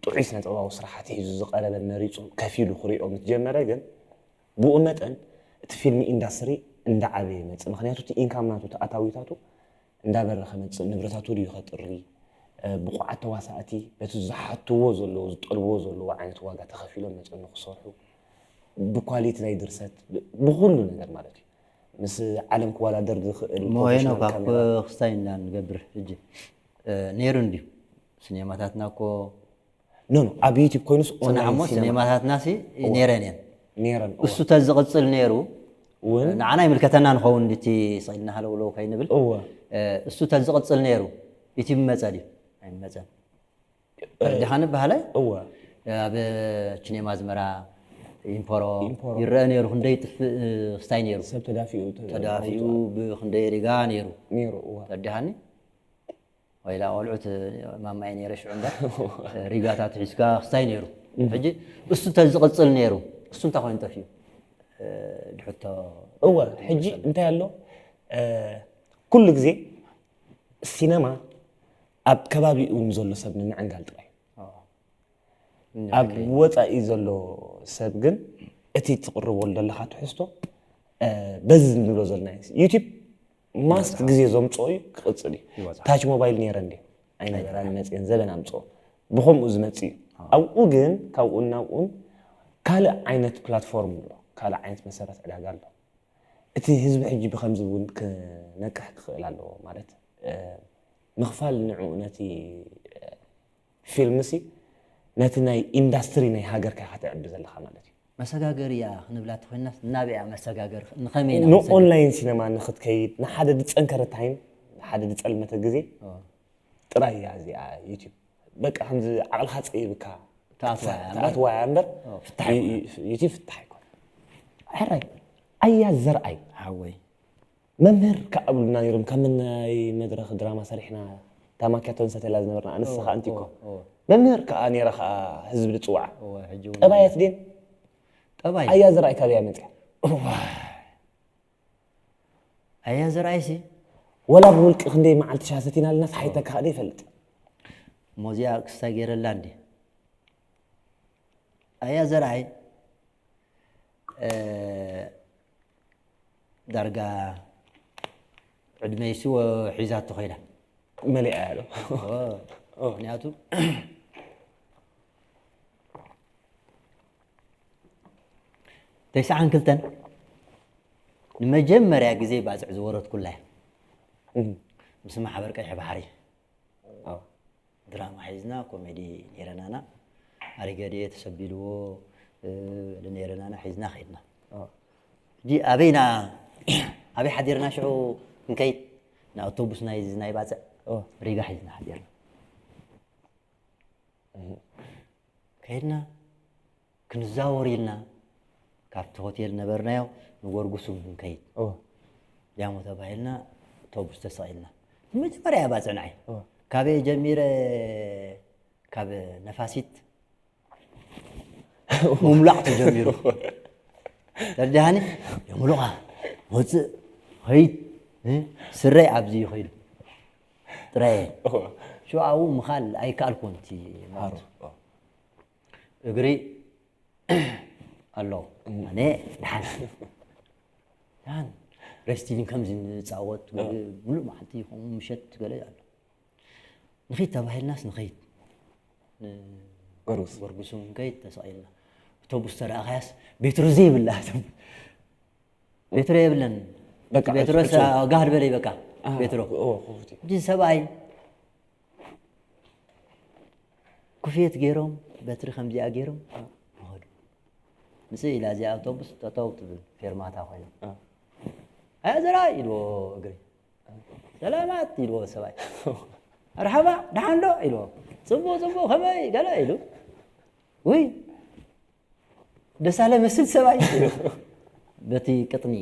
ጥዑይ ስነጥበባዊ ስራሓት ሒዙ ዝቐረበ መሪፁ ከፊሉ ክሪኦ ምስ ጀመረ ግን ብኡ መጠን እቲ ፊልም ኢንዳስትሪ እንዳዓበየ ይመፅእ ምክንያቱ እቲ ኢንካም ናቱ ተኣታዊታቱ እንዳበረ ከመፅእ ንብረታቱ ድዩ ከጥሪ ብቑዓት ተዋሳእቲ በቲ ዝሓትዎ ዘለዎ ዝጠልብዎ ዘለዎ ዓይነት ዋጋ ተኸፊሎም መፅኦም ንክሰርሑ ብኳሊቲ ናይ ድርሰት ብኩሉ ነገር ማለት እዩ ምስ ዓለም ክወዳደር ዝኽእል ሞሄኖ ካብ ክስታይ ኢና ንገብር ሕጂ ነይሩ እንድዩ ሲኔማታትና እኮ ኖ ኖ ኣብ ዩቲብ ኮይኑስ ጽናዕ እሞ ሲኔማታትና ሲ ነይረን እየን ነይረን እሱ ተዝቕጽል ነይሩ እውን ንዓና ይምልከተና ንኸውን እቲ ስኢልና ሃለውለው ከይንብል እወ እሱ ተዝቕጽል ነይሩ ዩቲብ መጸ ድዩ ኣይመጸን ዲኻ ንበሃለ እወ ኣብ ችኔማ ኣዝመራ ኢምፖሮ ኢምፖሮ። ይረአ ነይሩ ክንደይ ጥፍእ ክስታይ ነይሩ ሰብ ተዳፊኡ ተ- ተዳፊኡ ብክንደይ ሪጋ ነይሩ ነይሩ እወ ተረዲሃኒ ወይላ ቆልዑት ማማየ ነይረ ሽዑ እምበር ሪጋታት ሒዝካ ክስታይ ነይሩ ሕጂ እሱ ተዝቕፅል ነይሩ እሱ እንታይ ኮይኑ ጠፊኡ ድሕቶ እወ ሕጂ እንታይ ኣሎ እ፣ ኩሉ ግዜ ሲነማ ኣብ ከባቢኡ ንዘሎ ሰብ ንምዕንጋል ጥራይ ኣብ ወፃኢ ዘሎ ሰብ ግን እቲ ትቕርበሉ ዘለኻ ትሕዝቶ እ፣ በዚ ንብሎ ዘለና እዩ። ዩቲብ ማስት ግዜ ዘምፅኦ እዩ ክቕፅል እዩ ይወፃ። ታች ሞባይል ነይረ እንዲ ኣይነበራን መፅአን ዘበን ኣምፅኦ ብኸምኡ ዝመፅእ እዩ ኣብኡ ግን ካብኡን ናብኡን ካልእ ዓይነት ፕላትፎርም ኣሎ ካልእ ዓይነት መሰረት ዕዳጋ ኣሎ እቲ ህዝቢ ሕጂ ብኸምዚ እውን ክነቅሕ ክኽእል ኣለዎ ማለት እ፣ ምኽፋል ንዕኡ ነቲ ፊልምሲ ነቲ ናይ ኢንዳስትሪ ናይ ሃገርካ ኢኻ ተዕቢ ዘለኻ ማለት እዩ መሰጋገሪ እያ ክንብላ ተኮይናስ ናበይ እያ መሰጋገሪ ንኸመይ ኢና ክንሰግር? ንኦንላይን ሲነማ ንክትከይድ ንሓደ ዝፀንከረ ታይም ንሓደ ዝፀልመተ ግዜ ጥራይ እያ እዚኣ ዩቲብ በቃ ከምዚ ዓቕልኻ ፀይብካ ትኣትዋ እያ እምበር? ትኣትዋ እያ እምበር ፍታሕ ኣይኮነን። ዩቲብ ፍታሕ ኣይኮነ ሕራይ ኣያ ዘርኣይ ሓወይ መምህር ከኣብሉና ነይሮም ካብ ናይ መድረኽ ድራማ ሰሪሕና ታማኪያቶ ንሰተላ ዝነበርና ኣንስ ከዓ እንቲኮ ኦ፣ መምህር ከዓ ነይራ ከዓ ህዝቢ ዝፅዋዓ ኦ፣ ሕጂ እውን ጠባያት ድን ጠባይ ኣያ ዝረኣይ ካበያ መፅያ ኣያ ዘርኣይሲ ወላ ብውልቂ ክንደይ መዓልቲ ሻሰቲና ኣለና ሓይተ ከዓ ይፈልጥ ሞዚያ ክስታይ ገይረላ እንዲ ኣያ ዘርኣይ እ፣ ዳርጋ ዕድመይሲ ወ- ሒዛቶ ኮይና መሊኣ ያሎ ኦ፣ ምክንያቱ ተስዓን ክልተን ንመጀመርያ ግዜ ባፅዕ ዝወረድኩላ እያ ምስ ማሕበር ቀይሕ ባሕሪ ድራማ ሒዝና ኮሜዲ ነይረናና ኣሪገድየ ተሰቢልዎ ነይረናና ሒዝና ከይድና ሕጂ ኣበይና ኣበይ ሓዲርና ሽዑ ክንከይድ ንኣውቶቡስ ናይ ናይ ባፅዕ ሪጋ ሒዝና ሓዲርና ከይድና ክንዛወር ኢልና ካብቲ ሆቴል ነበርናዮ ንጎርጉሱም ክንከይድ ጃሞ ተባሂልና ኣውቶቡስ ተሰቒልና መጀመርያ እያ ባፅዕ ንዓይ ካበየ ጀሚረ ካብ ነፋሲት ምምላቕ ተጀሚሩ ተርዲሃኒ የምሉቓ ወፅእ ኸይድ ስረይ ኣብዚ ይኸይዱ ጥራየ ሽው ኣብኡ ምኻል ኣይከኣልኩን እቲ ማሩ እግሪ ኣሎ። ኣነ ደሓን ደሓን ሬስሊንግ ከምዚ ንፃወት፣ ሙሉእ መዓልቲ ይኹን ምሸት ገለ ኣሎ። ንኺድ ተባሂልናስ ንኸይድ። ን- ጎርጉስ። ጎርጉሱ ንከይድ ተሰቒልና። ኣውቶቡስ ተረኣኻያስ ቤትሮ ዘይብላ ኣውቶቡስ። ቤትሮ የብለን። በቃ፣ ቤትሮ ዕጭ፣ ዕጭ። ጋህድ በለይ በቃ። ኣሃ፣ ቤትሮ። ኦ፣ ኮፍቲ። እዚ ሰብኣይ ኩፍየት ገይሮም፣ በትሪ ከምዚኣ ገይሮም፣ ይኸዱ። ንስእ ኢላ እዚኣ ኣውቶቡስ ጠጠው ትብል፣ ፌርማታ ኮይና። አ። "ኣያ ዘርኣይ" ኢልዎ እግሪ። "ሰላማት" ኢልዎ ሰብኣይ። "መርሓባ፣ ደሓን ዶ?" ኢልዎ። "ጽቡቕ፣ ጽቡቕ፣ ከመይ?" ገለ ኢሉ። "ውይ፣ ደሳለ መስል ሰብኣይ" ኢሉ። በቲ ቅጥኒ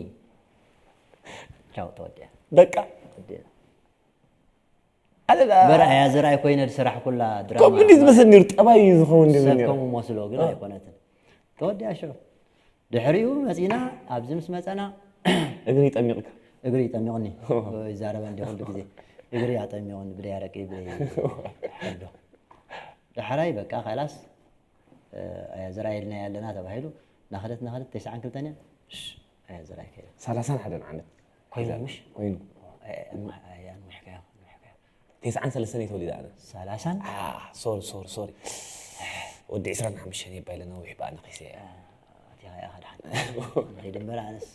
ቻው ተወዲኣ። በቃ። ተወዲኣ። ኣነ ዳ- በረ ኣያ ዘርኣይ ኮይነ ዝሰራሕኩላ ድራማ ከምኡ እንዲ ዝመስል ነይሩ፣ ጠባይ እዩ ዝኸውን እንዲ ሰብ ነይሩ። ከምኡ መስሎ ግን እ። ኣይኮነትን። ተወዲኣ ሽዑ። ድሕሪኡ መጺና፣ ኣብዚ ምስ መጸና እግሪ ጠሚቕካ? እግሪ ጠሚቕኒ። ኦ። ይዛረበ እንዲ ኩሉ ግዜ። እግሪ ኣጠሚቑኒ ብደይ ኣረቂ፣ ብደይ ሕዶ። ዳሕራይ በቃ ካላስ፣ እ፣ ኣያ ዘርኣይ ኢልናያ ኣለና ተባሂሉ። ናኸደት፣ ናኸደት፣ ተስዓን ክልተን እያ። እሽ፣ ኣያ ዘርኣይ ከይዳ። ሰላሳን ሓደን ዓመት። ኮይኑ ምሽ? ኮይኑ። ኣይ፣ ኣንውሕ-፣ ኣይ፣ ኣንውሕካዮ፣ ኣንውሕካዮ። ተስዓን ሰለስተን እየ ተወሊደ ኣነ። ሰላሳን? አ፣ ሶሪ፣ ሶሪ፣ ሶሪ። ወዲ ዕስራን ሓሙሽተን እየ ባይለ ነዊሕ ብኣ ነኺሰ እየ። አ፣ ኣቲኻ ኢኻ ደሓን። ንኸይድ እምበር ኣነስ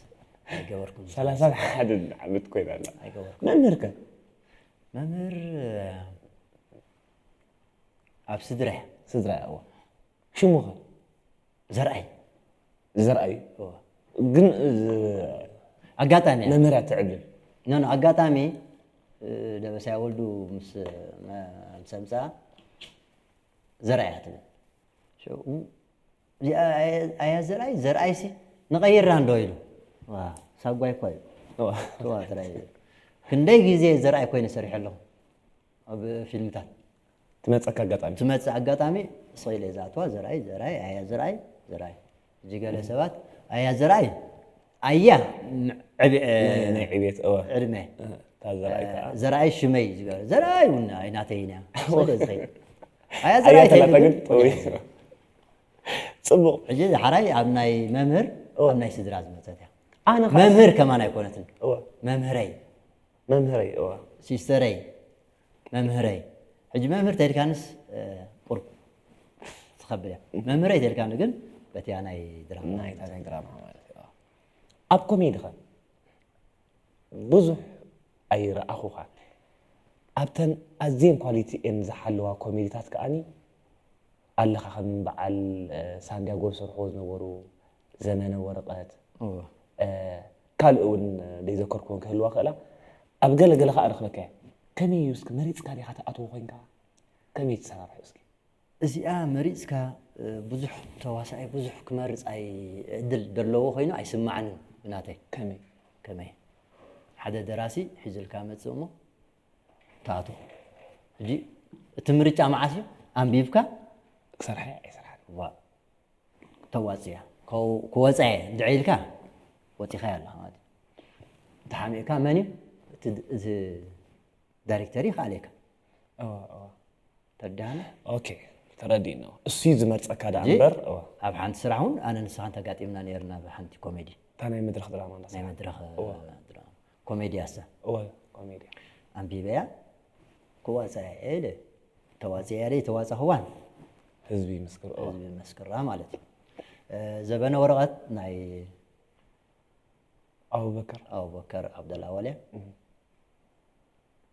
ኣይገበርኩን። ሰላሳን ሓደን ዓመት ኮይና ኣላ። ኣይገበርኩን። መምህር ከ? መምህር፣ ኣብ ስድራ እያ። ስድራ እያ፣ እዋ። ሽሙ ከ? ዘርኣይ። ዘርኣይ? እዋ። ግን፣ እ፣ ኣጋጣሚ እያ። መምህር እያ ትዕብልል? ኖ፣ ኖ፣ ኣጋጣሚ፣ እ፣ ደበሳይ ወልዱ ምስ፣ መ-፣ ምስ ኣምጽኣ ዘርኣይ እያ ትብል። ሽዑ፣ እዚኣ ኣያ፣ ኣያ ዘርኣይ፣ ዘርኣይሲ ንቐይራ እንዶ ኢሉ። ዋ፣ ሳጓ እኮ እዩ። እዋ። እዋ፣ ጥራይ እዩ። ክንደይ ግዜ ዘርኣይ ኮይነ ሰሪሐ ኣለኹ ኣብ ፊልምታት። ትመጸካ ኣጋጣሚ? ትመጽእ ኣጋጣሚ፣ ስቕ ኢለ እዛ ኣትዋ፣ ዘርኣይ፣ ዘርኣይ፣ ኣያ ዘርኣይ፣ ዘርኣይ። ሕጂ ገለ ሰባት፣ ኣያ ዘርኣይ፣ ኣያ፣ ን-፣ ዕብ-፣ ናይ፣ ናይ ዕብየት፣ እወ። ዕድመ። እህ፣ እታ ዘርኣይ ከኣ። ዘርኣይ ሽመይ ዝገ-፣ ዘርኣይ እውን ኣይናተይን እያ። ስቕ ኢለ ዝኸይድ። ኣያ ኣያ ዘርኣይ ተላታ ተይሉ ግን ግን፣ ጠውይ። ጽቡቕ። ሕጂ ዳሕራይ ኣብ ናይ መምህር፣ እወ። ኣብ ናይ ስድራ ዝመጸት እያ። ኣነ ኸኣ መምህር ከማን ኣይኮነትን። እወ። መምህረይ። መምህረይ፣ እወ። ሲስተረይ፣ መምህረይ። ሕጂ መምህር ተልካንስ፣ እ፣ ቁርብ ትኸብድ እያ። መምህረይ ተልካኒ ግን በቲያ ናይ ድራማ። ናይታ ናይ ድራማ ማለት እዩ። ኣብ ኮሜዲ ኸ ብዙሕ ኣይረኣኹኻን። ኣብተን ኣዝየን ኳሊቲኤን ዝሓለዋ ኮሜዲታት ከኣኒ ኣለኻ፣ ከም በዓል፣ እ፣ ሳንዲያጎ ዝሰርሕዎ ዝነበሩ ዘመነ ወረቐት፣ እወ። እ፣ ካልእ እውን ዘይዘከርኩወን ክህልዋ ክእላ፣ ኣብ ገለ ገለ ከኣ ረኽበካ እየ። ከመይ እዩ እስኪ መሪጽካ ዲኻ ትኣትዎ ኮይንካ? ከመይ ትሰራርሑ እስኪ? እዚኣ መሪጽካ፣ እ፣ ብዙሕ ተዋሳኣይ ብዙሕ ክመርጽ ኣይ-፣ ዕድል ዘለዎ ኮይኑ ኣይስማዕንን ብናተይ። ከመይ? ከመይ? ሓደ ደራሲ ሒዝልካ መጽእ እሞ ትኣትዎ። ሕጂ እቲ ምርጫ መዓስ እዩ? ኣንቢብካ ክሰርሐ ኣይሰርሐን። ዋ። ተዋጽያ። ከው-፣ ክወጻ እየ እንድዒ ኢልካ ወጺኻዮ ኣለኻ ማለት እዩ። እንተ ሓሚእካ መን እዩ? እቲ ድ-፣ እዚ ዳይሬክተር ይኽኣለካ። እወ፣ እወ። ተረዳሃኒ? ኦኬ፣ ተረዲእና። እሱ እዩ ዝመርጸካ ደኣ ሕጂ እምበር፣ እወ። ኣብ ሓንቲ ስራሕ እውን ኣነ ንስኻን ተጋጢምና ነይርና፣ ኣብ ሓንቲ ኮሜዲ። እታ ናይ መድረኽ ድራማ እንዳ ናይ ሰራሕ። መድረኽ እወ። ድራማ። ኮሜድያ እሳ። እወ፣ ኮሜድያ። ኣንቢበያ፣ ክዋጻ እየ ኢለ። ተዋጽያ ኢለ፣ ተዋጻኹዋን። ህዝቢ ይመስክር፣ እወ። ህዝቢ ይመስክራ ማለት እዩ። እ፣ ዘበነ ወረቐት ናይ ኣቡበከር። ኣቡበከር ዓብደላ ዋልያ። እም።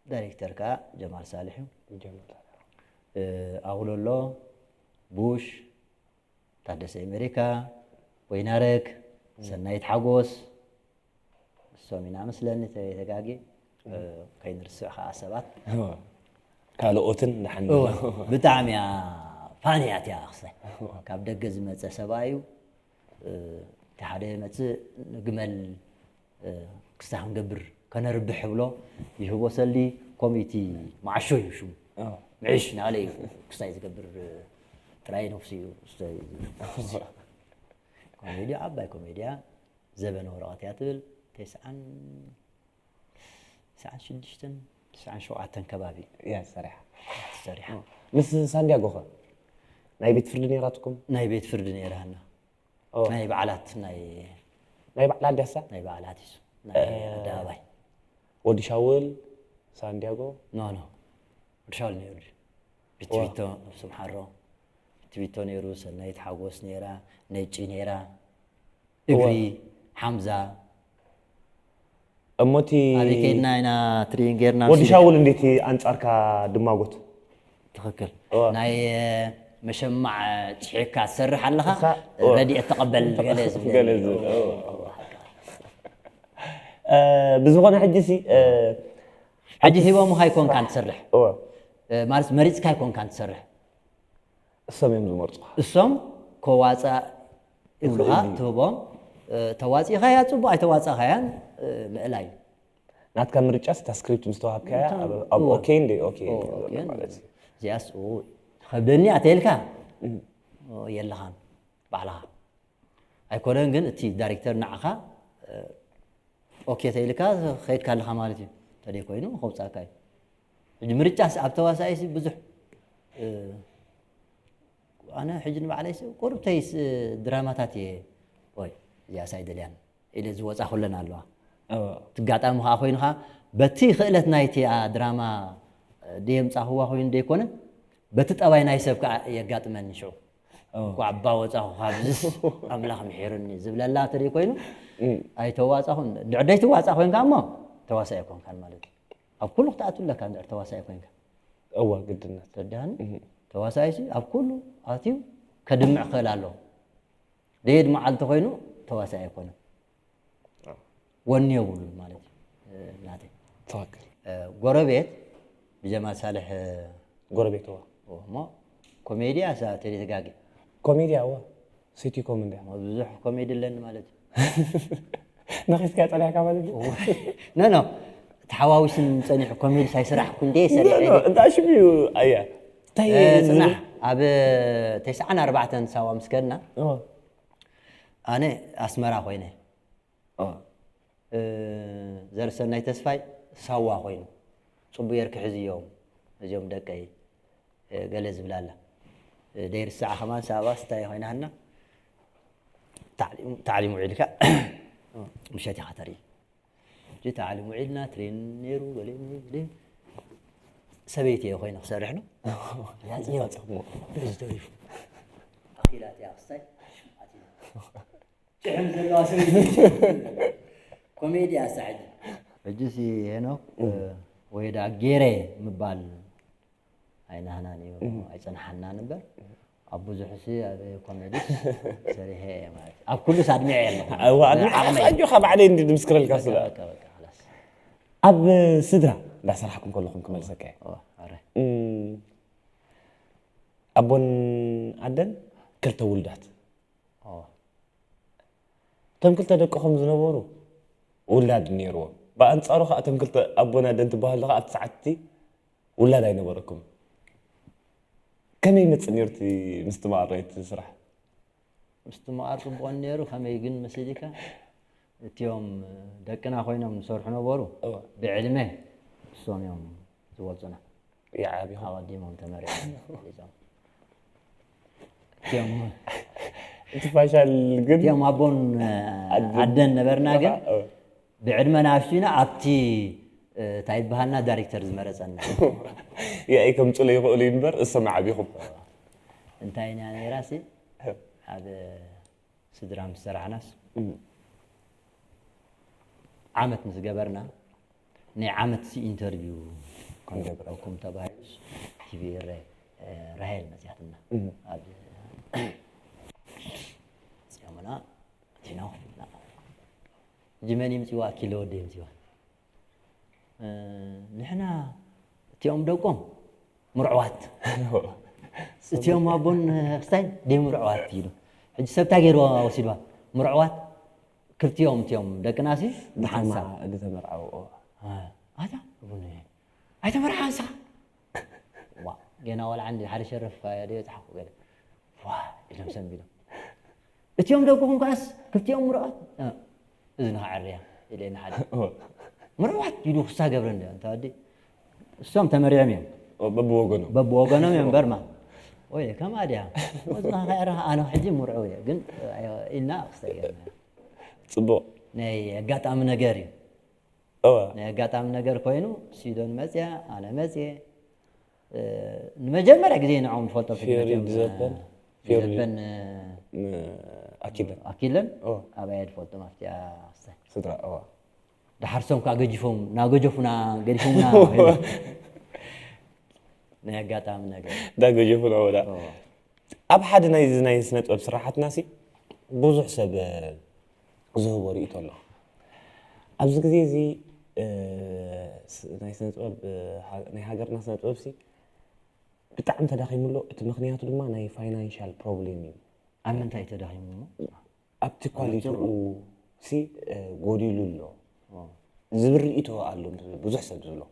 ዳይሬክተር ከኣ ጀማል ሳልሕ እዩ። ጀማል ሳልሕ። እ፣ ኣውለሎ፣ ቡሽ፣ ታደሰ ኣሜሪካ፣ ወይናረግ፣ እም። ሰናይት ሓጎስ፣ እሶም ኢና መስለኒ፣ ተ-፣ ተጋጊ፣ እም። እ፣ ከይንርስዕ ከኣ ሰባት። እወ። ካልኦትን ደሓን እወ፣ ብጣዕሚ እያ ፋንያት እያ ክሳይ። እወ። ካብ ደገ ዝመጸ ሰብኣይ እዩ። እ፣ እቲ ሓደ ይመጽእ፣ ንግመል፣ እ፣ ክስታይ ክንገብር ከነርብሕ ብሎ ይህቦ ሰልዲ፣ ኮሚቲ መዓሾ እዩ ሽሙ። ኣዎ። ምዕሽ ናለ እዩ ክስታይ ዝገብር፣ እ፣ ጥራይ ነፍሱ እዩ። ክስታይ ኮሜድያ፣ ዓባይ ኮሜድያ፣ ዘበነ ወረቐት እያ ትብል፣ ተስዓን፣ ተስዓን ሽዱሽተን፣ ተስዓን ሸውዓተን ከባቢ እያ ሰሪሓ። ሰሪሓ። ምስ ሳንዲያጎ ኸ? ናይ ቤት ፍርዲ ነይራትኩም? ናይ ቤት ፍርዲ ነይራና። ኦ። ናይ በዓላት ናይ ናይ በዓል ኣዲያሳ ናይ በዓላት እዩ ናይ ኣደባባይ ወዲ ሻውል ሳንዲያጎ ኖ ኖ ወዲ ሻውል ነይሩ ድዩ? ቢትቢቶ ነብሱ ምሓሮ ቢትቢቶ ነይሩ፣ ሰናይት ሓጎስ ነይራ፣ ነጪ ነይራ፣ እግሪ ሓምዛ እሞቲ ኣበይ ከይድና ኢና ትርኢን ጌርና ወዲ ሻውል እንዴት ኣንጻርካ ድማጎት ትኽክል እዋ። ናይ መሸማዕ ጭሒካ ትሰርሕ ኣለኻ እኻ- እዋ። ረድኤት ተቐበል ገለ ዝብል ገለ ዝብል ብዝኾነ ሕጂ ሲ ሕጂ ሂቦምኻ ኣይኮንካን ትሰርሕ እወ ማለት መሪፅካ ኣይኮንካን ትሰርሕ እሶም እዮም ዝመርፁኻ እሶም ከዋፃ ይብሉኻ ትህቦም ተዋፂኻያ ፅቡቅ ኣይተዋፃኻያን ምእላይ እዩ ናትካ ምርጫ ስታ ስክሪፕት ምስ ተዋሃብካያ ኣብ- ኣብ እወ። ኦኬ እንደ ኦኬ እወ፣ ዘሎ ኦኬ። ማለት እዩ እዚኣስ ኡ- ትኸብደኒ ኣተልካ የለኻን ባዕልኻ ኣይኮነን ግን እቲ ዳይሬክተር ንዓኻ ኦኬ ተይልካ ከይድካ ኣለኻ ማለት እዩ ተደይ ኮይኑ ከውፃእካ እዩ ሕጂ ምርጫስ ኣብ ተዋሳኢሲ ብዙሕ እ፣ ኣነ ሕጂ ንባዕለይሲ ቁርብተይስ ድራማታት እየ ወይ እዚኣስ ኣይደልያን ኢለ ዝወፃ ኩለን ኣለዋ እወ። ትጋጣሚ ከዓ ኮይንኻ በቲ ክእለት ናይቲኣ ድራማ ደየምፃኽዋ ኮይኑ ደይኮነ በቲ ጠባይ ናይ ሰብ ከዓ የጋጥመኒ ሽዑ እኳ ኣባ ወፃኹ ካብዝስ ኣምላኽ ምሒርኒ ዝብለላ ትርኢ ኮይኑ ኣይተዋፃኹን ድዕደይ ትዋፃ ኮይንካ እሞ ተዋሳኢ ኣይኮንካን ማለት እዩ ኣብ ኩሉ ክትኣቱ ኣለካ እንድሕር ተዋሳኢ ኮይንካ እወ ግድነት ተዳኒ ተዋሳኢሲ ኣብ ኩሉ ኣትዩ ከድምዕ ክእል ኣለዎ ደየድ መዓልቲ ኮይኑ ተዋሳኢ ኣይኮነን ወኒ የብሉን ማለት እዩ ናተይ ትኽክል ጎረቤት ብጀማል ሳልሕ ጎረቤት እዋ እሞ ኮሜድያ ሳ ተደተጋጊ ኮሜድያ እዋ ሲቲኮም እንዲያ ብዙሕ ኮሜዲ ኣለኒ ማለት እዩ ነኺስካ ፀኒሕካ ማለት እዩ ኖ ኖ ተሓዋዊስን ፀኒሑ ኮሜዲ ሳይስራሕ ኩንዴ ሰሪሐ እንታይ ሽም እዩ ኣያ እንታይ ፅናሕ ኣብ ተስዓን ኣርባዕተን ሳዋ ምስ ከድና ኣነ ኣስመራ ኮይነ ዘርሰናይ ተስፋይ ሳዋ ኮይኑ ፅቡየር ክሕዝዮም እዚኦም ደቀይ ገለ ዝብላላ ደይርስዓ ከማን ሳባ ስታይ ኮይናና ታዕሊም ውዒልካ ምሸት ኢኻ ተርኢ እዚ ታዕሊም ውዒልና ትሬን ነይሩ ገለ ሰበይቲ እየ ኮይነ ክሰርሕ ነው ያፅዮ ተሪፉ ኣኺላት እያ ክስታይ ሽምዓት ኢላ ጭሕም ዘለዋ ሰበይቲ ኮሜዲ ኣሳሕጂ ሕጂ ሲ ሄኖክ ወይ ዳ ጌረ ምባል ኣይናህናን እዩ ኣይፀንሓናን እምበር ኣብ ብዙሕ ሲ ኣብ ኮሜዲ ሰሪሐ እየ ማለት እዩ ኣብ ኩሉስ ኣድሚዐ ኣለኹ ኣጆኻ ባዕለይ እንዲ ድምስክረልካ ስለ ኣብ ስድራ እንዳሰራሕኩም ከለኹም ክመልሰካ እየ ኣቦን ኣደን ክልተ ውሉዳት እቶም ክልተ ደቅኹም ዝነበሩ ውላድ ነይርዎም ብኣንፃሩ ከዓ እቶም ክልተ ኣቦን ኣደን ትበሃሉ ከዓ ኣብቲ ሰዓትቲ ውላድ ኣይነበረኩም ከመይ ይመፅእ ነይሩ እቲ ምስትምቓር ናይቲ ስራሕ ምስትምቓር ፅቡቕ ነይሩ ከመይ ግን መሲልካ እቲኦም ደቅና ኮይኖም ዝሰርሑ ነበሩ ብዕድመ እሶም እዮም ዝበልፁና ይዓቢኹም ኣቐዲሞም ተመሪዖም እቲኦም እቲ ፋሻል ግን እቲኦም ኣቦን ኣደን ነበርና ግን ብዕድመ ንኣሽቱ ኢና ኣብቲ እንታይ ይበሃልና ዳይሬክተር ዝመረፀና ያኢ ከምፅሉ ይኽእሉ እዩ እምበር እሶም ዓቢኹም እንታይ ኢና ነይራ ሲ ኣብ ስድራ ምስ ሰራሕናስ ዓመት ምስ ገበርና ናይ ዓመት ሲ ኢንተርቪው ክንገብረኩም ተባሂሉስ ቲቪ ኤረ ራሄል መፅያትና ኣብ ፅዮምና እቲና ኮፍና ሕጂ መን ይምፅዋ ኪሎ ወደ ይምፅዋ ንሕና እቲኦም ደቆም ምርዕዋት እቲኦም ኣቦን ክስታይ ደይ ምርዕዋት ኢሉ ሕጂ ሰብታ ገይርዋ ወሲድዋ ምርዕዋት ክልቲኦም እቲኦም ደቅና ሲ ብሓንሳብ ዝተመርዓው ኣታ ኣይተመርዓን ስኻ ገና ዋላ ዓንዲ ሓደ ሸረፍ ዶ የፅሓፉ ገለ ኢሎም ሰንቢሎም እቲኦም ደቅኹም ከዓስ ክልቲኦም ምርዕዋት እዝንኻ ዓርያ ኢለ ንሓደ ምርዕዋት ኢሉ ክሳ ገብረ እንደ እንተ ወዲ እሶም ተመሪዖም እዮም በብወገኖም በብወገኖም እዮም በርማ ወይ ከማ ድያ ወዝና ከዕረ ኣነ ሕጂ ምርዑ እየ ግን ኢልና ክስተ ገርና ፅቡቅ ናይ ኣጋጣሚ ነገር እዩ እወ ናይ ኣጋጣሚ ነገር ኮይኑ ሲዶን መፅያ ኣነ መፅየ ንመጀመርያ ግዜ ንዖም ንፈልጦ ፊዮሪ ድዘበን ፊዮሪ ዘበን ኣኪለን ኣኪለን እወ ኣበያ ድፈልጦም ኣብቲያ ክስተ ስድራ እወ ድሓር ሶም ከዓ ገጂፎም ናገጀፉና ገዲፎምና ናይ ኣጋጣሚ ነገር ዳገጀፉ ነወዳ ኦ፣ ኣብ ሓደ ናይ ናይ ስነ ጥበብ ስራሓትና ሲ ብዙሕ ሰብ ዝህቦ ርእይቶ ኣሎ ኣብዚ ግዜ እዚ ናይ ስነ ጥበብ ናይ ሃገርና ስነ ጥበብ ሲ ብጣዕሚ ተዳኺሙ ኣሎ እቲ ምክንያቱ ድማ ናይ ፋይናንሻል ፕሮብሌም እዩ ኣብ ምንታይ ተዳኺሙ እሞ ኣብቲ ኳሊቲኡ ሲ ጎዲሉ ኣሎ ዝብል ርእይቶ ኣሎ ብዙሕ ሰብ ዝብሎ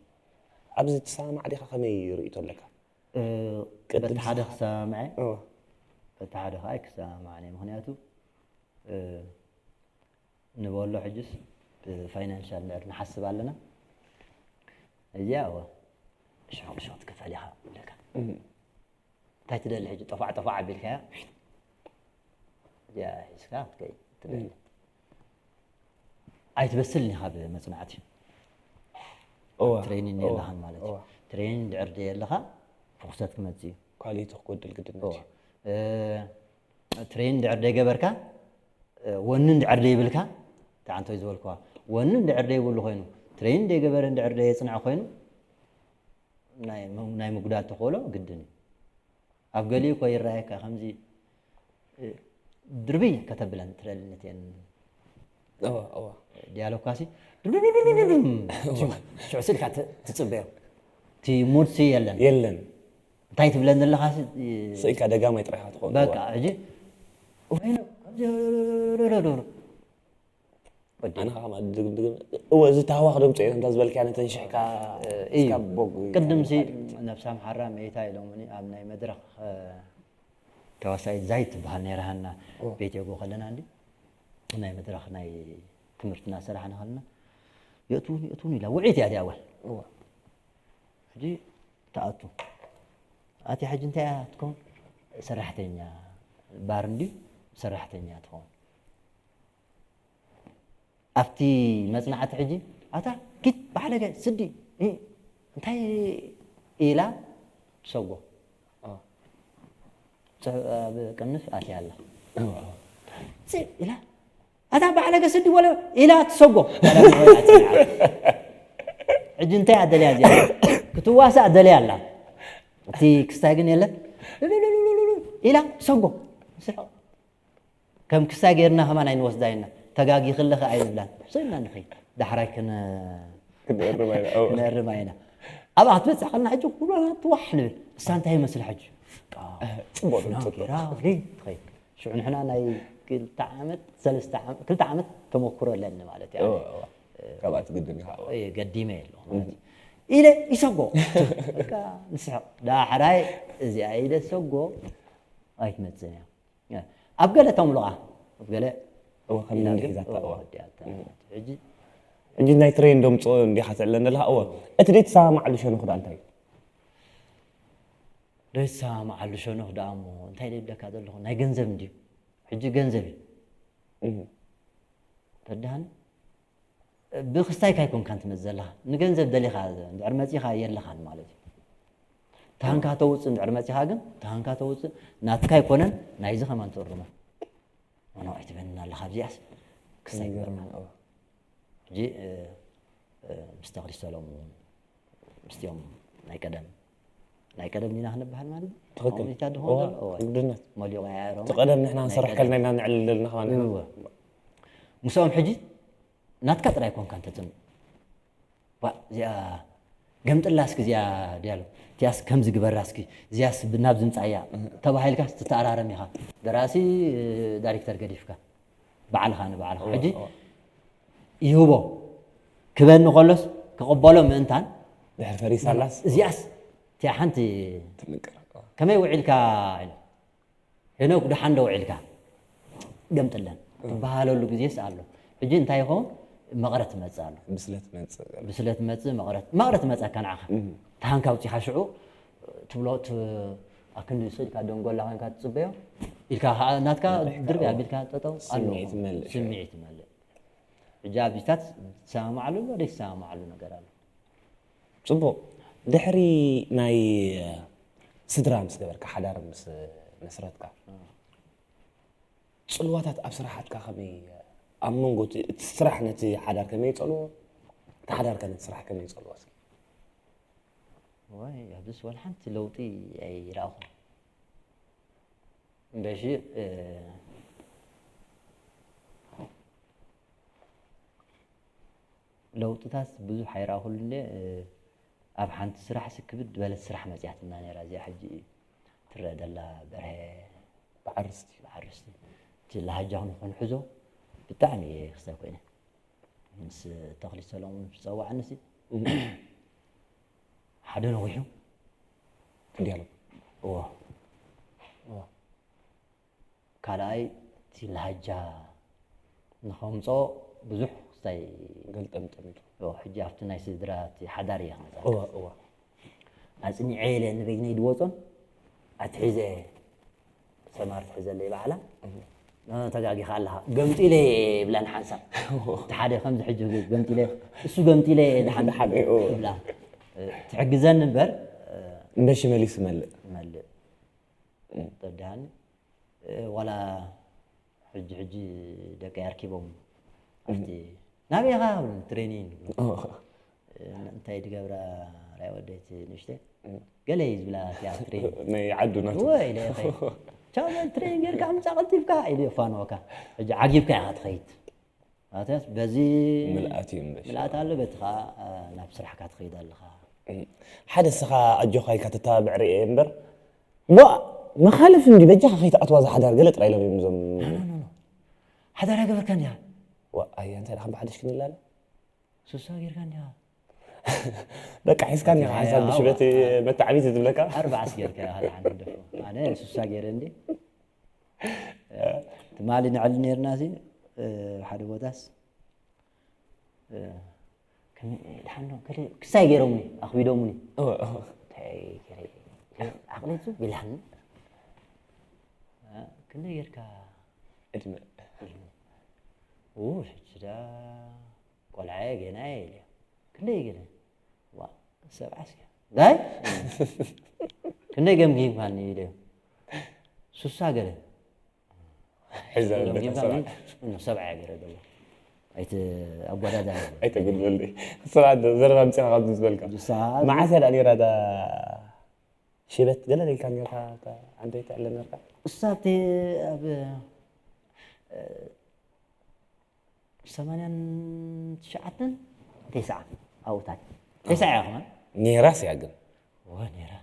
ኣብዚ ትሰማማዕ ዲኻ ከመይ ርእይቶ ኣለካ እ፣ በቲ ሓደ ክሰማማዐ እወ። በቲ ሓደ ከዓ ኣይክሰማማዕን እየ ምክንያቱ እ፣ ንበሎ ሕጅስ ብፋይናንሻል ንዕር ንሓስብ ኣለና እዚኣ እወ ሽዑ ሽዑ ትክፈል ኢኻ ኣለካ እንታይ ትደሊ ሕጂ ጠፋዕ ጠፋዕ ኣቢልካያ እዚኣ ሒዝካ ክትከይድ ትደሊ ኣይትበስልን ኢኻ ብመፅናዕቲ እወ ትሬኒን እወ፣ የለኻን ማለት እዩ እወ። ትሬኒን ድዕር ደየለኻ ፍኩሰት ክመፅእ እዩ ኳሊቲ ክጎድል ግድነት እወ። እዩ እ፣ ትሬኒን ድዕር ደይገበርካ እ፣ ወንን ድዕር ደይብልካ ተዓንቶይ ዝበልክዋ ወንን ድዕር ደይብሉ ኮይኑ ትሬኒን ደይገበረን ድዕር ደየፅንዐ ኮይኑ ናይ ናይ ምጉዳል ተኽእሎ ግድን እዩ ኣብ ገሊኡ እኮ ይረኣየካ ከምዚ እ፣ ድርብይ ከተብለን ትደልነትየን እወ እወ ዲያሎግካሲ ሽዑ ስልካ ትፅበዮ እቲ ሙድሲ የለን የለን እንታይ ትብለኒ ኣለኻ ስእልካ ደጋማይ ጥራይካ ትኸውን በቃ ሕጂ ወይነ ከምዚ ኣነ ከዓ ድግም ድግም እወ እዚ ታህዋኽ ደምፅኦ እዮም እንዳ ዝበልካያ ነተን ሽሕካ እዩ እስካ ቦግ ቅድምሲ ነብሳ ምሓራ መይታ ኢሎምኒ ኣብ ናይ መድረኽ እ፣ ተዋሳኢት ዛይት ትበሃል ነይራ ሃና ቤት የጎ ከለና እንዲ ናይ መድረኽ ናይ ትምህርቲ እናሰራሕና ከለና የእትውን የእትውን ኢላ ውዒት እያ እቲኣ ጓል እወ ሕጂ ተኣቱ ኣቲ ሕጂ እንታይ እያ ትከውን ሰራሕተኛ ባር እንዲ ሰራሕተኛ ትኸውን ኣብቲ መፅናዕቲ ሕጂ ኣታ ኪድ ባዕለገ ስዲ እ፣ እንታይ ኢላ ትሰጎ ኣብ ቅንፍ ኣትያ ኣላ ኢላ ኣታ ባዕለገ ስዲ ወለ ኢላ ትሰጎ ሕጂ እንታይ ኣደልያ እዚኣ ክትዋሳእ ደልያ ኣላ እቲ ክስታይ ግን የለን ኢላ ትሰጎ ስሕቕ ከም ክስታይ ጌርና ከማን ኣይንወስዳ ኢና ተጋጊ ክለኸ ኣይንብላን ሰይና ንኸይ ዳሕራይ ክነ ክንእርም ኣይና እወ ክነርማ ኢና ኣብኣ ክትበፅሕ ከለና ሕጂ ኩልና ትዋሕ ንብል እሳ እንታይ ይመስል ሕጂ ፅቡቅ ና ድምፅእ ጌራ ትኸይድ ሽዑ ንሕና ናይ ክልተ ዓመት ሰለስተ ዓመት ክልተ ዓመት ተመክሮ ኣለኒ ማለት እዩ እወ እወ ካብኣ ትግድም ኢኻ እወ ገዲመ የለ ኢለ ይሰጎ በቃ ንስሕቕ ዳሕራይ እዚኣ ኢለ ሰጎ ኣይትመፅን እያ ኣብ ገለ ተምልቓ ኣብ ገለ እወ ከም ኢላ እንዲ ግን ሒዛታ እወ እወ ወዲኣታ ሕጂ እንጂ ናይ ትሬን ዶምፅኦ እንዲኻ ትዕለን ዘለኻ እወ እቲ ደይ ትሰማማዓሉ ሸነኹ ዳ እንታይ እዩ ደይሰማማዓሉ ሸነኽ ደኣ እሞ እንታይ ደይብለካ ዘለኹ ናይ ገንዘብ እንድዩ ሕጂ ገንዘብ እዩ እህ። ተድሃኒ ብክስታይካ ኣይኮንካን ትመፅእ ዘለኻ ንገንዘብ ደሊኻ እንድዕር መፂኻ የለኻን ማለት እዩ ተሃንካ ተውፅእ እንድዕር መፂኻ ግን ተሃንካ ተውፅእ ናትካ ኣይኮነን ናይዚ ከማን ትእርሞ ኖ ኣይትበልና ኣለኻ ኣብዚኣስ ክስታይ ይገርም፣ እወ። ሕጂ እ፣ እ፣ ምስ ተኽሊ ሰሎሙን ምስቲኦም ናይ ቀደም ናይ ቀደም ኢና ክንበሃል ማለት እዩ ትኽክል። ከምኡታ ድኾን እወ፣ ዘሎ እወ ግድነት። መሊቑ ያዕሮም እቲ ቀደም ንሕና ናይ ንሰርሕ ቀደም። ከልና ኢና ንዕልል ዘለና ከማን ኢና። እወ። ምስኦም ሕጂ ናትካ ጥራይ ኮንካ እንተፅምእ ዋ እዚኣ ገምጥላ እስኪ እዚኣ ዲያሎ እቲያስ ከምዚ ግበራ እስኪ እዚያስ ብናብ ዝምፃያ ተባሂልካ ትተኣራረም ኢኻ ደራሲ ዳይሬክተር ገዲፍካ ባዕልኻ ንባዕልኻ ሕጂ ይህቦ ክበኒ ከሎስ ክቕበሎ ምእንታን ድሕር ፈሪሳላስ እዚኣስ እቲኣ ሓንቲ ትምቅር። ከመይ ውዒልካ ኢሉ ሄኖክ ደሓን ዶ ውዒልካ ገምጥለን ትበሃለሉ ግዜስ ኣሎ ሕጂ እንታይ ይኸውን መቕረት ትመፅእ ኣሎ ብስለት መፅእ። ብስለት መፅእ መቕረት መቕረት ትመፅእካ ንዓኻ ተሃንካ ውፂኻ ሽዑ ትብሎ ት- ኣብ ክንዲ ስእልካ ደንጎላ ኮይንካ ትጽበዮ ኢልካ ከዓ ናትካ ድርብ ኣቢልካ ጠጠው ኣሎ። ስምዒት ይመልእ። ስምዒት ይመልእ። ሕጂ ኣብዚታት ትሰማማዓሉ ኣሎ ዘይትሰማማዓሉ ነገር ኣሎ። ፅቡቕ። ድሕሪ ናይ ስድራ ምስ ገበርካ፣ ሓዳር ምስ መስረትካ፣ ፅልዋታት ኣብ ስራሓትካ ከመይ፣ ኣብ መንጎ እቲ እቲ ስራሕ ነቲ ሓዳር ከመይ ይፀልዎ፣ እቲ ሓዳር ከ ነቲ ስራሕ ከመይ ይፀልዎ? እስኪ ወይ ኣብዚስ ዋላ ሓንቲ ለውጢ ኣይረኣኹን። እምበሺ ለውጥታት ብዙሕ ኣይረኣኹሉን እየ። ኣብ ሓንቲ ስራሕ ሲ ክብድ ዝበለት ስራሕ መፅያትና ነይራ። እዚኣ ሕጂ ትረአ ዘላ በርሀ ብዓርስቲ ብዓርስቲ እቲ ላሃጃኹም ክንሕዞ ብጣዕሚ እየ ክስታይ ኮይነ። ምስ ተኽሊ ሰሎሞን ዝፀዋዕኒ ሲ ሓደ ነዊሑ ዲያሎግ እዎ ካልኣይ እቲ ላሃጃ ንኸምፅኦ ብዙሕ ክስታይ ገልጠምጠም ኢሉ እዎ። ሕጂ ኣብቲ ናይ ስድራ እቲ ሓዳር እየ ክመፅእ እዋ እዋ ኣፅኒዐ ኢለ ንበይነይ ድወፆን ኣትሒዘ ሰማር ትሕዘለይ ባዕላ ተጋጊኻ ኣለኻ ገምጢለ ብላን ሓንሳብ እቲ ሓደ ከምዚ ሕጂ ገምጢለ እሱ ገምጢለ ድሓን ሓደ እዎ። ብላ ትሕግዘኒ እምበር እምበሺ መሊሱ መልእ መልእ ተዳኒ ዋላ ሕጂ ሕጂ ደቀይ ኣርኪቦም ኣብቲ ናበይ ኢኻ ትሬኒንግ እንታይ ድገብራ ራይ ወደይቲ ንእሽተ ገለ እዩ ዝብላ እቲኣ ትሬኒንግ ናይ ዓዱ ናቱ ወይ ኢለ ቻው በል ትሬኒንግ ጌርካ ምፃ ቀልጢፍካ ኢሉ የፋንወካ ሕጂ ዓጊብካ ኢኻ ትኸይድ ኣትያስ በዚ ምልኣት እዩ እምበሽ ምልኣት ኣሎ በቲ ከዓ ናብ ስራሕካ ትኸይድ ኣለኻ ሓደ ስኻ ኣጆኻ ኢልካ ተተባብዕ ርእ እምበር ዋ መኻልፍ እንዲ በጃኻ ከይትኣትዋ ዝሓዳር ገለ ጥራይ ኢሎም እዮም እዞም ሓዳር ኣይገበርካ እንዲያ ዋ ኣያ እንታይ ደኣ ከም ብሓደሽ ክንላለ ሱሳ ጌርካ እንዲያ በቃ ሒዝካ እንዲኻ ሓንሳብ ብሽበት መታዕቢት ዝብለካ ኣርባዕስ ጌርካ ሓደ ሓንቲ ደፎ ኣነ ሱሳ ገይረ እንዲ ትማሊ ንዕሊ ነርና ሲ ሓደ ቦታስ ድሓን ክሳይ ገይሮምኒ ኣኽቢዶምኒ እንታይ ገይረ ዓቕሊ ቱ ቢላኒ ክንደይ ጌርካ ዕድመ ው ሕጂ ዳ ቆልዓየ ገና እየ ኢለ ክንደይ ገለ ዋ ሰብዓ እስኪ ዳይ ክንደይ ገምጊምካኒ ኢለ ሱሳ ገለ ሕዛ ዘለካ ሰብዓ ሰብዓ ገለ ዘሎ ኣይተ ኣጓዳዳ ኣይተጉልበልኒ ሰብዓ ዘረባ ምፅኻ ካብዚ ዝበልካ ሰዓት መዓስ እያ ደኣ ነይራ እዛ ሽበት ገለ ኢልካ ነርካ ኣንተ ይትዕለ ነርካ እሳ ኣብቲ ኣብ ሰማንያን ትሽዓተን ተስዓ ኣብኡታት ተስዓ እያ ከማን ነይራስ እያ ግን ወ ነይራ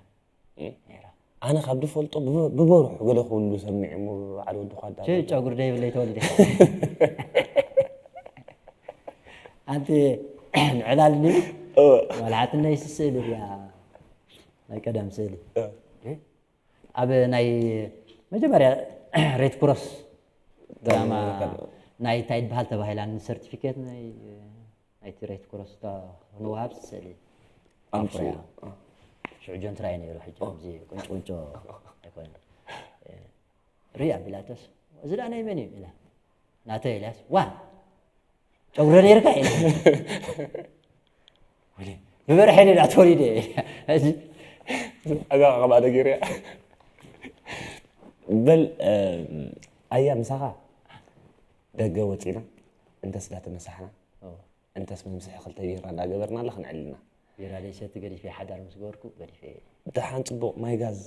ነይራ ኣነ ካብ ዝፈልጦ ብበ- ብበርሑ ገለ ክብሉ ሰሚዐ እሞ በዓል ወዲ ኳዳ ጨጉሪ ደይብለይ ተወሊደ ኣንቲ ንዕላል ንብል ዋላ ሓትነይ ስስእል እያ ናይ ቀደም ስእሊ ኣብ ናይ መጀመርያ ሬድ ክሮስ ድራማ ናይ እንታይ ይበሃል ተባሂላ ንሰርቲፊኬት ናይ ናይቲ ሬድ ክሮስ ንወሃብ ስእሊ ኣምፅኡ ሽዑ ጆንትራይ ነይሩ ሕጂ ከምዚ ቁንጭ ቁንጮ ኣይኮነ ርኢ ኣቢላተስ እዚ ደኣ ናይ መን እዩ ኢላ ናተ ኢላስ ዋ ጨጉረ ነይርካ ኢለ ብበርሐ ዳ ተወሊደ እዚ እዛ ካብ ኣደ ገይረ በል ኣያ ምሳኻ ደገ ወፂና እንተስ ዳተመሳሕና እንተስ መምስሒ ክልተ ቢራ እንዳገበርና ላ ክንዕልና ቢራ ደይሰቲ ገዲፈ ሓዳር ምስ ገበርኩ ገዲፈ ደሓን ፅቡቕ ማይ ጋዝ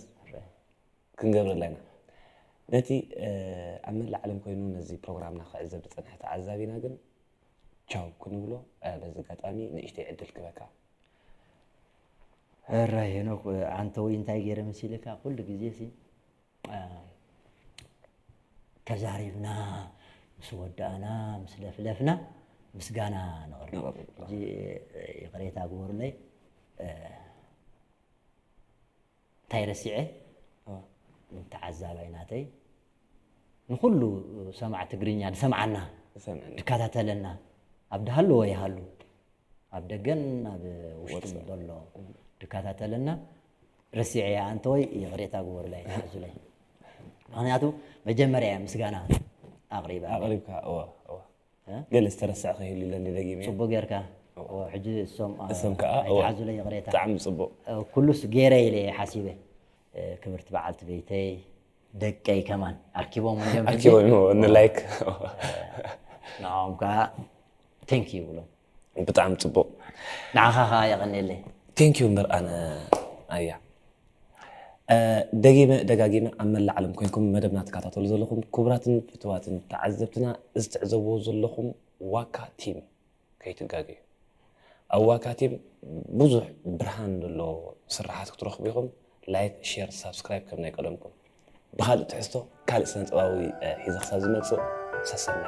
ክንገብረላ ኢና ነቲ ኣብ መላእ ዓለም ኮይኑ ነዚ ፕሮግራምና ክዕዘብ ዝፀንሐ ተዓዛቢና ግን ቻው ክንብሎ በዚ ኣጋጣሚ ንእሽተይ ዕድል ክበካ ሕራይ ሄኖክ ዓንተወይ እንታይ ገይረ መሲልካ ኩሉ ግዜ ሲ ተዛሪብና ምስ ወዳእና ምስ ለፍለፍና ምስጋና ነቕርብ ሕጂ ይቕሬታ ግበሩለይ እንታይ ረሲዐ ተዓዛባይ ናተይ ንኩሉ ሰማዕ ትግርኛ ዝሰምዓና ዝከታተለና ኣብ ድሃለዎ ይሃሉ ኣብ ደገን ኣብ ውሽጥን ዘሎ ዝከታተለና ረሲዐያ እንተወይ ይቕሬታ ግበሩለይ፣ ኣይትሓዙለይ። ምኽንያቱ መጀመርያ ምስጋና ኣቕሪበ። ኣቕሪብካ እወ እወ እ? ገለ ዝተረስዐ ከይህሉ ኢለ እንዲ ደጊመ እየ። ጽቡቅ ጌርካ። እወ፣ ሕጂ እሶም ኣ- እሶም ከኣ እወ ኣይትሓዙለይ ይቕሬታ። ብጣዕሚ ጽቡቕ እ፣ ኩሉስ ገይረ ኢለ እየ ሓሲበ። እ፣ ክብርቲ በዓልቲ ቤተይ፣ ደቀይ ከማን ኣርኪቦም እዮም ሕጂ። ኣኪቦም ንላይክ ንዕኦም ከኣ thank you ይብሎም። ብጣዕሚ ጽቡቕ ንዓኻ ከኣ የቐንየለይ። thank you እምበር ኣነ ኣያ እ፣ ደጊመ ደጋጊመ ኣብ መላእ ዓለም ኮይንኩም መደብና ትከታተሉ ዘለኹም ክቡራትን ፍትዋትን ተዓዘብትና እዚ ትዕዘብዎ ዘለኹም ዋካ ቲም ከይትጋገዩ ኣብ ዋካ ቲም ብዙሕ ብርሃን ዘለዎ ስራሓት ክትረኽቡ ኢኹም ላይክ ሼር ሳብስክራይብ ከም ናይ ቀደምኩም ብካልእ ትሕዝቶ ካልእ ስነ ጥበባዊ እ፣ ሒዘ ክሳብ ዝመፅእ ሰሰና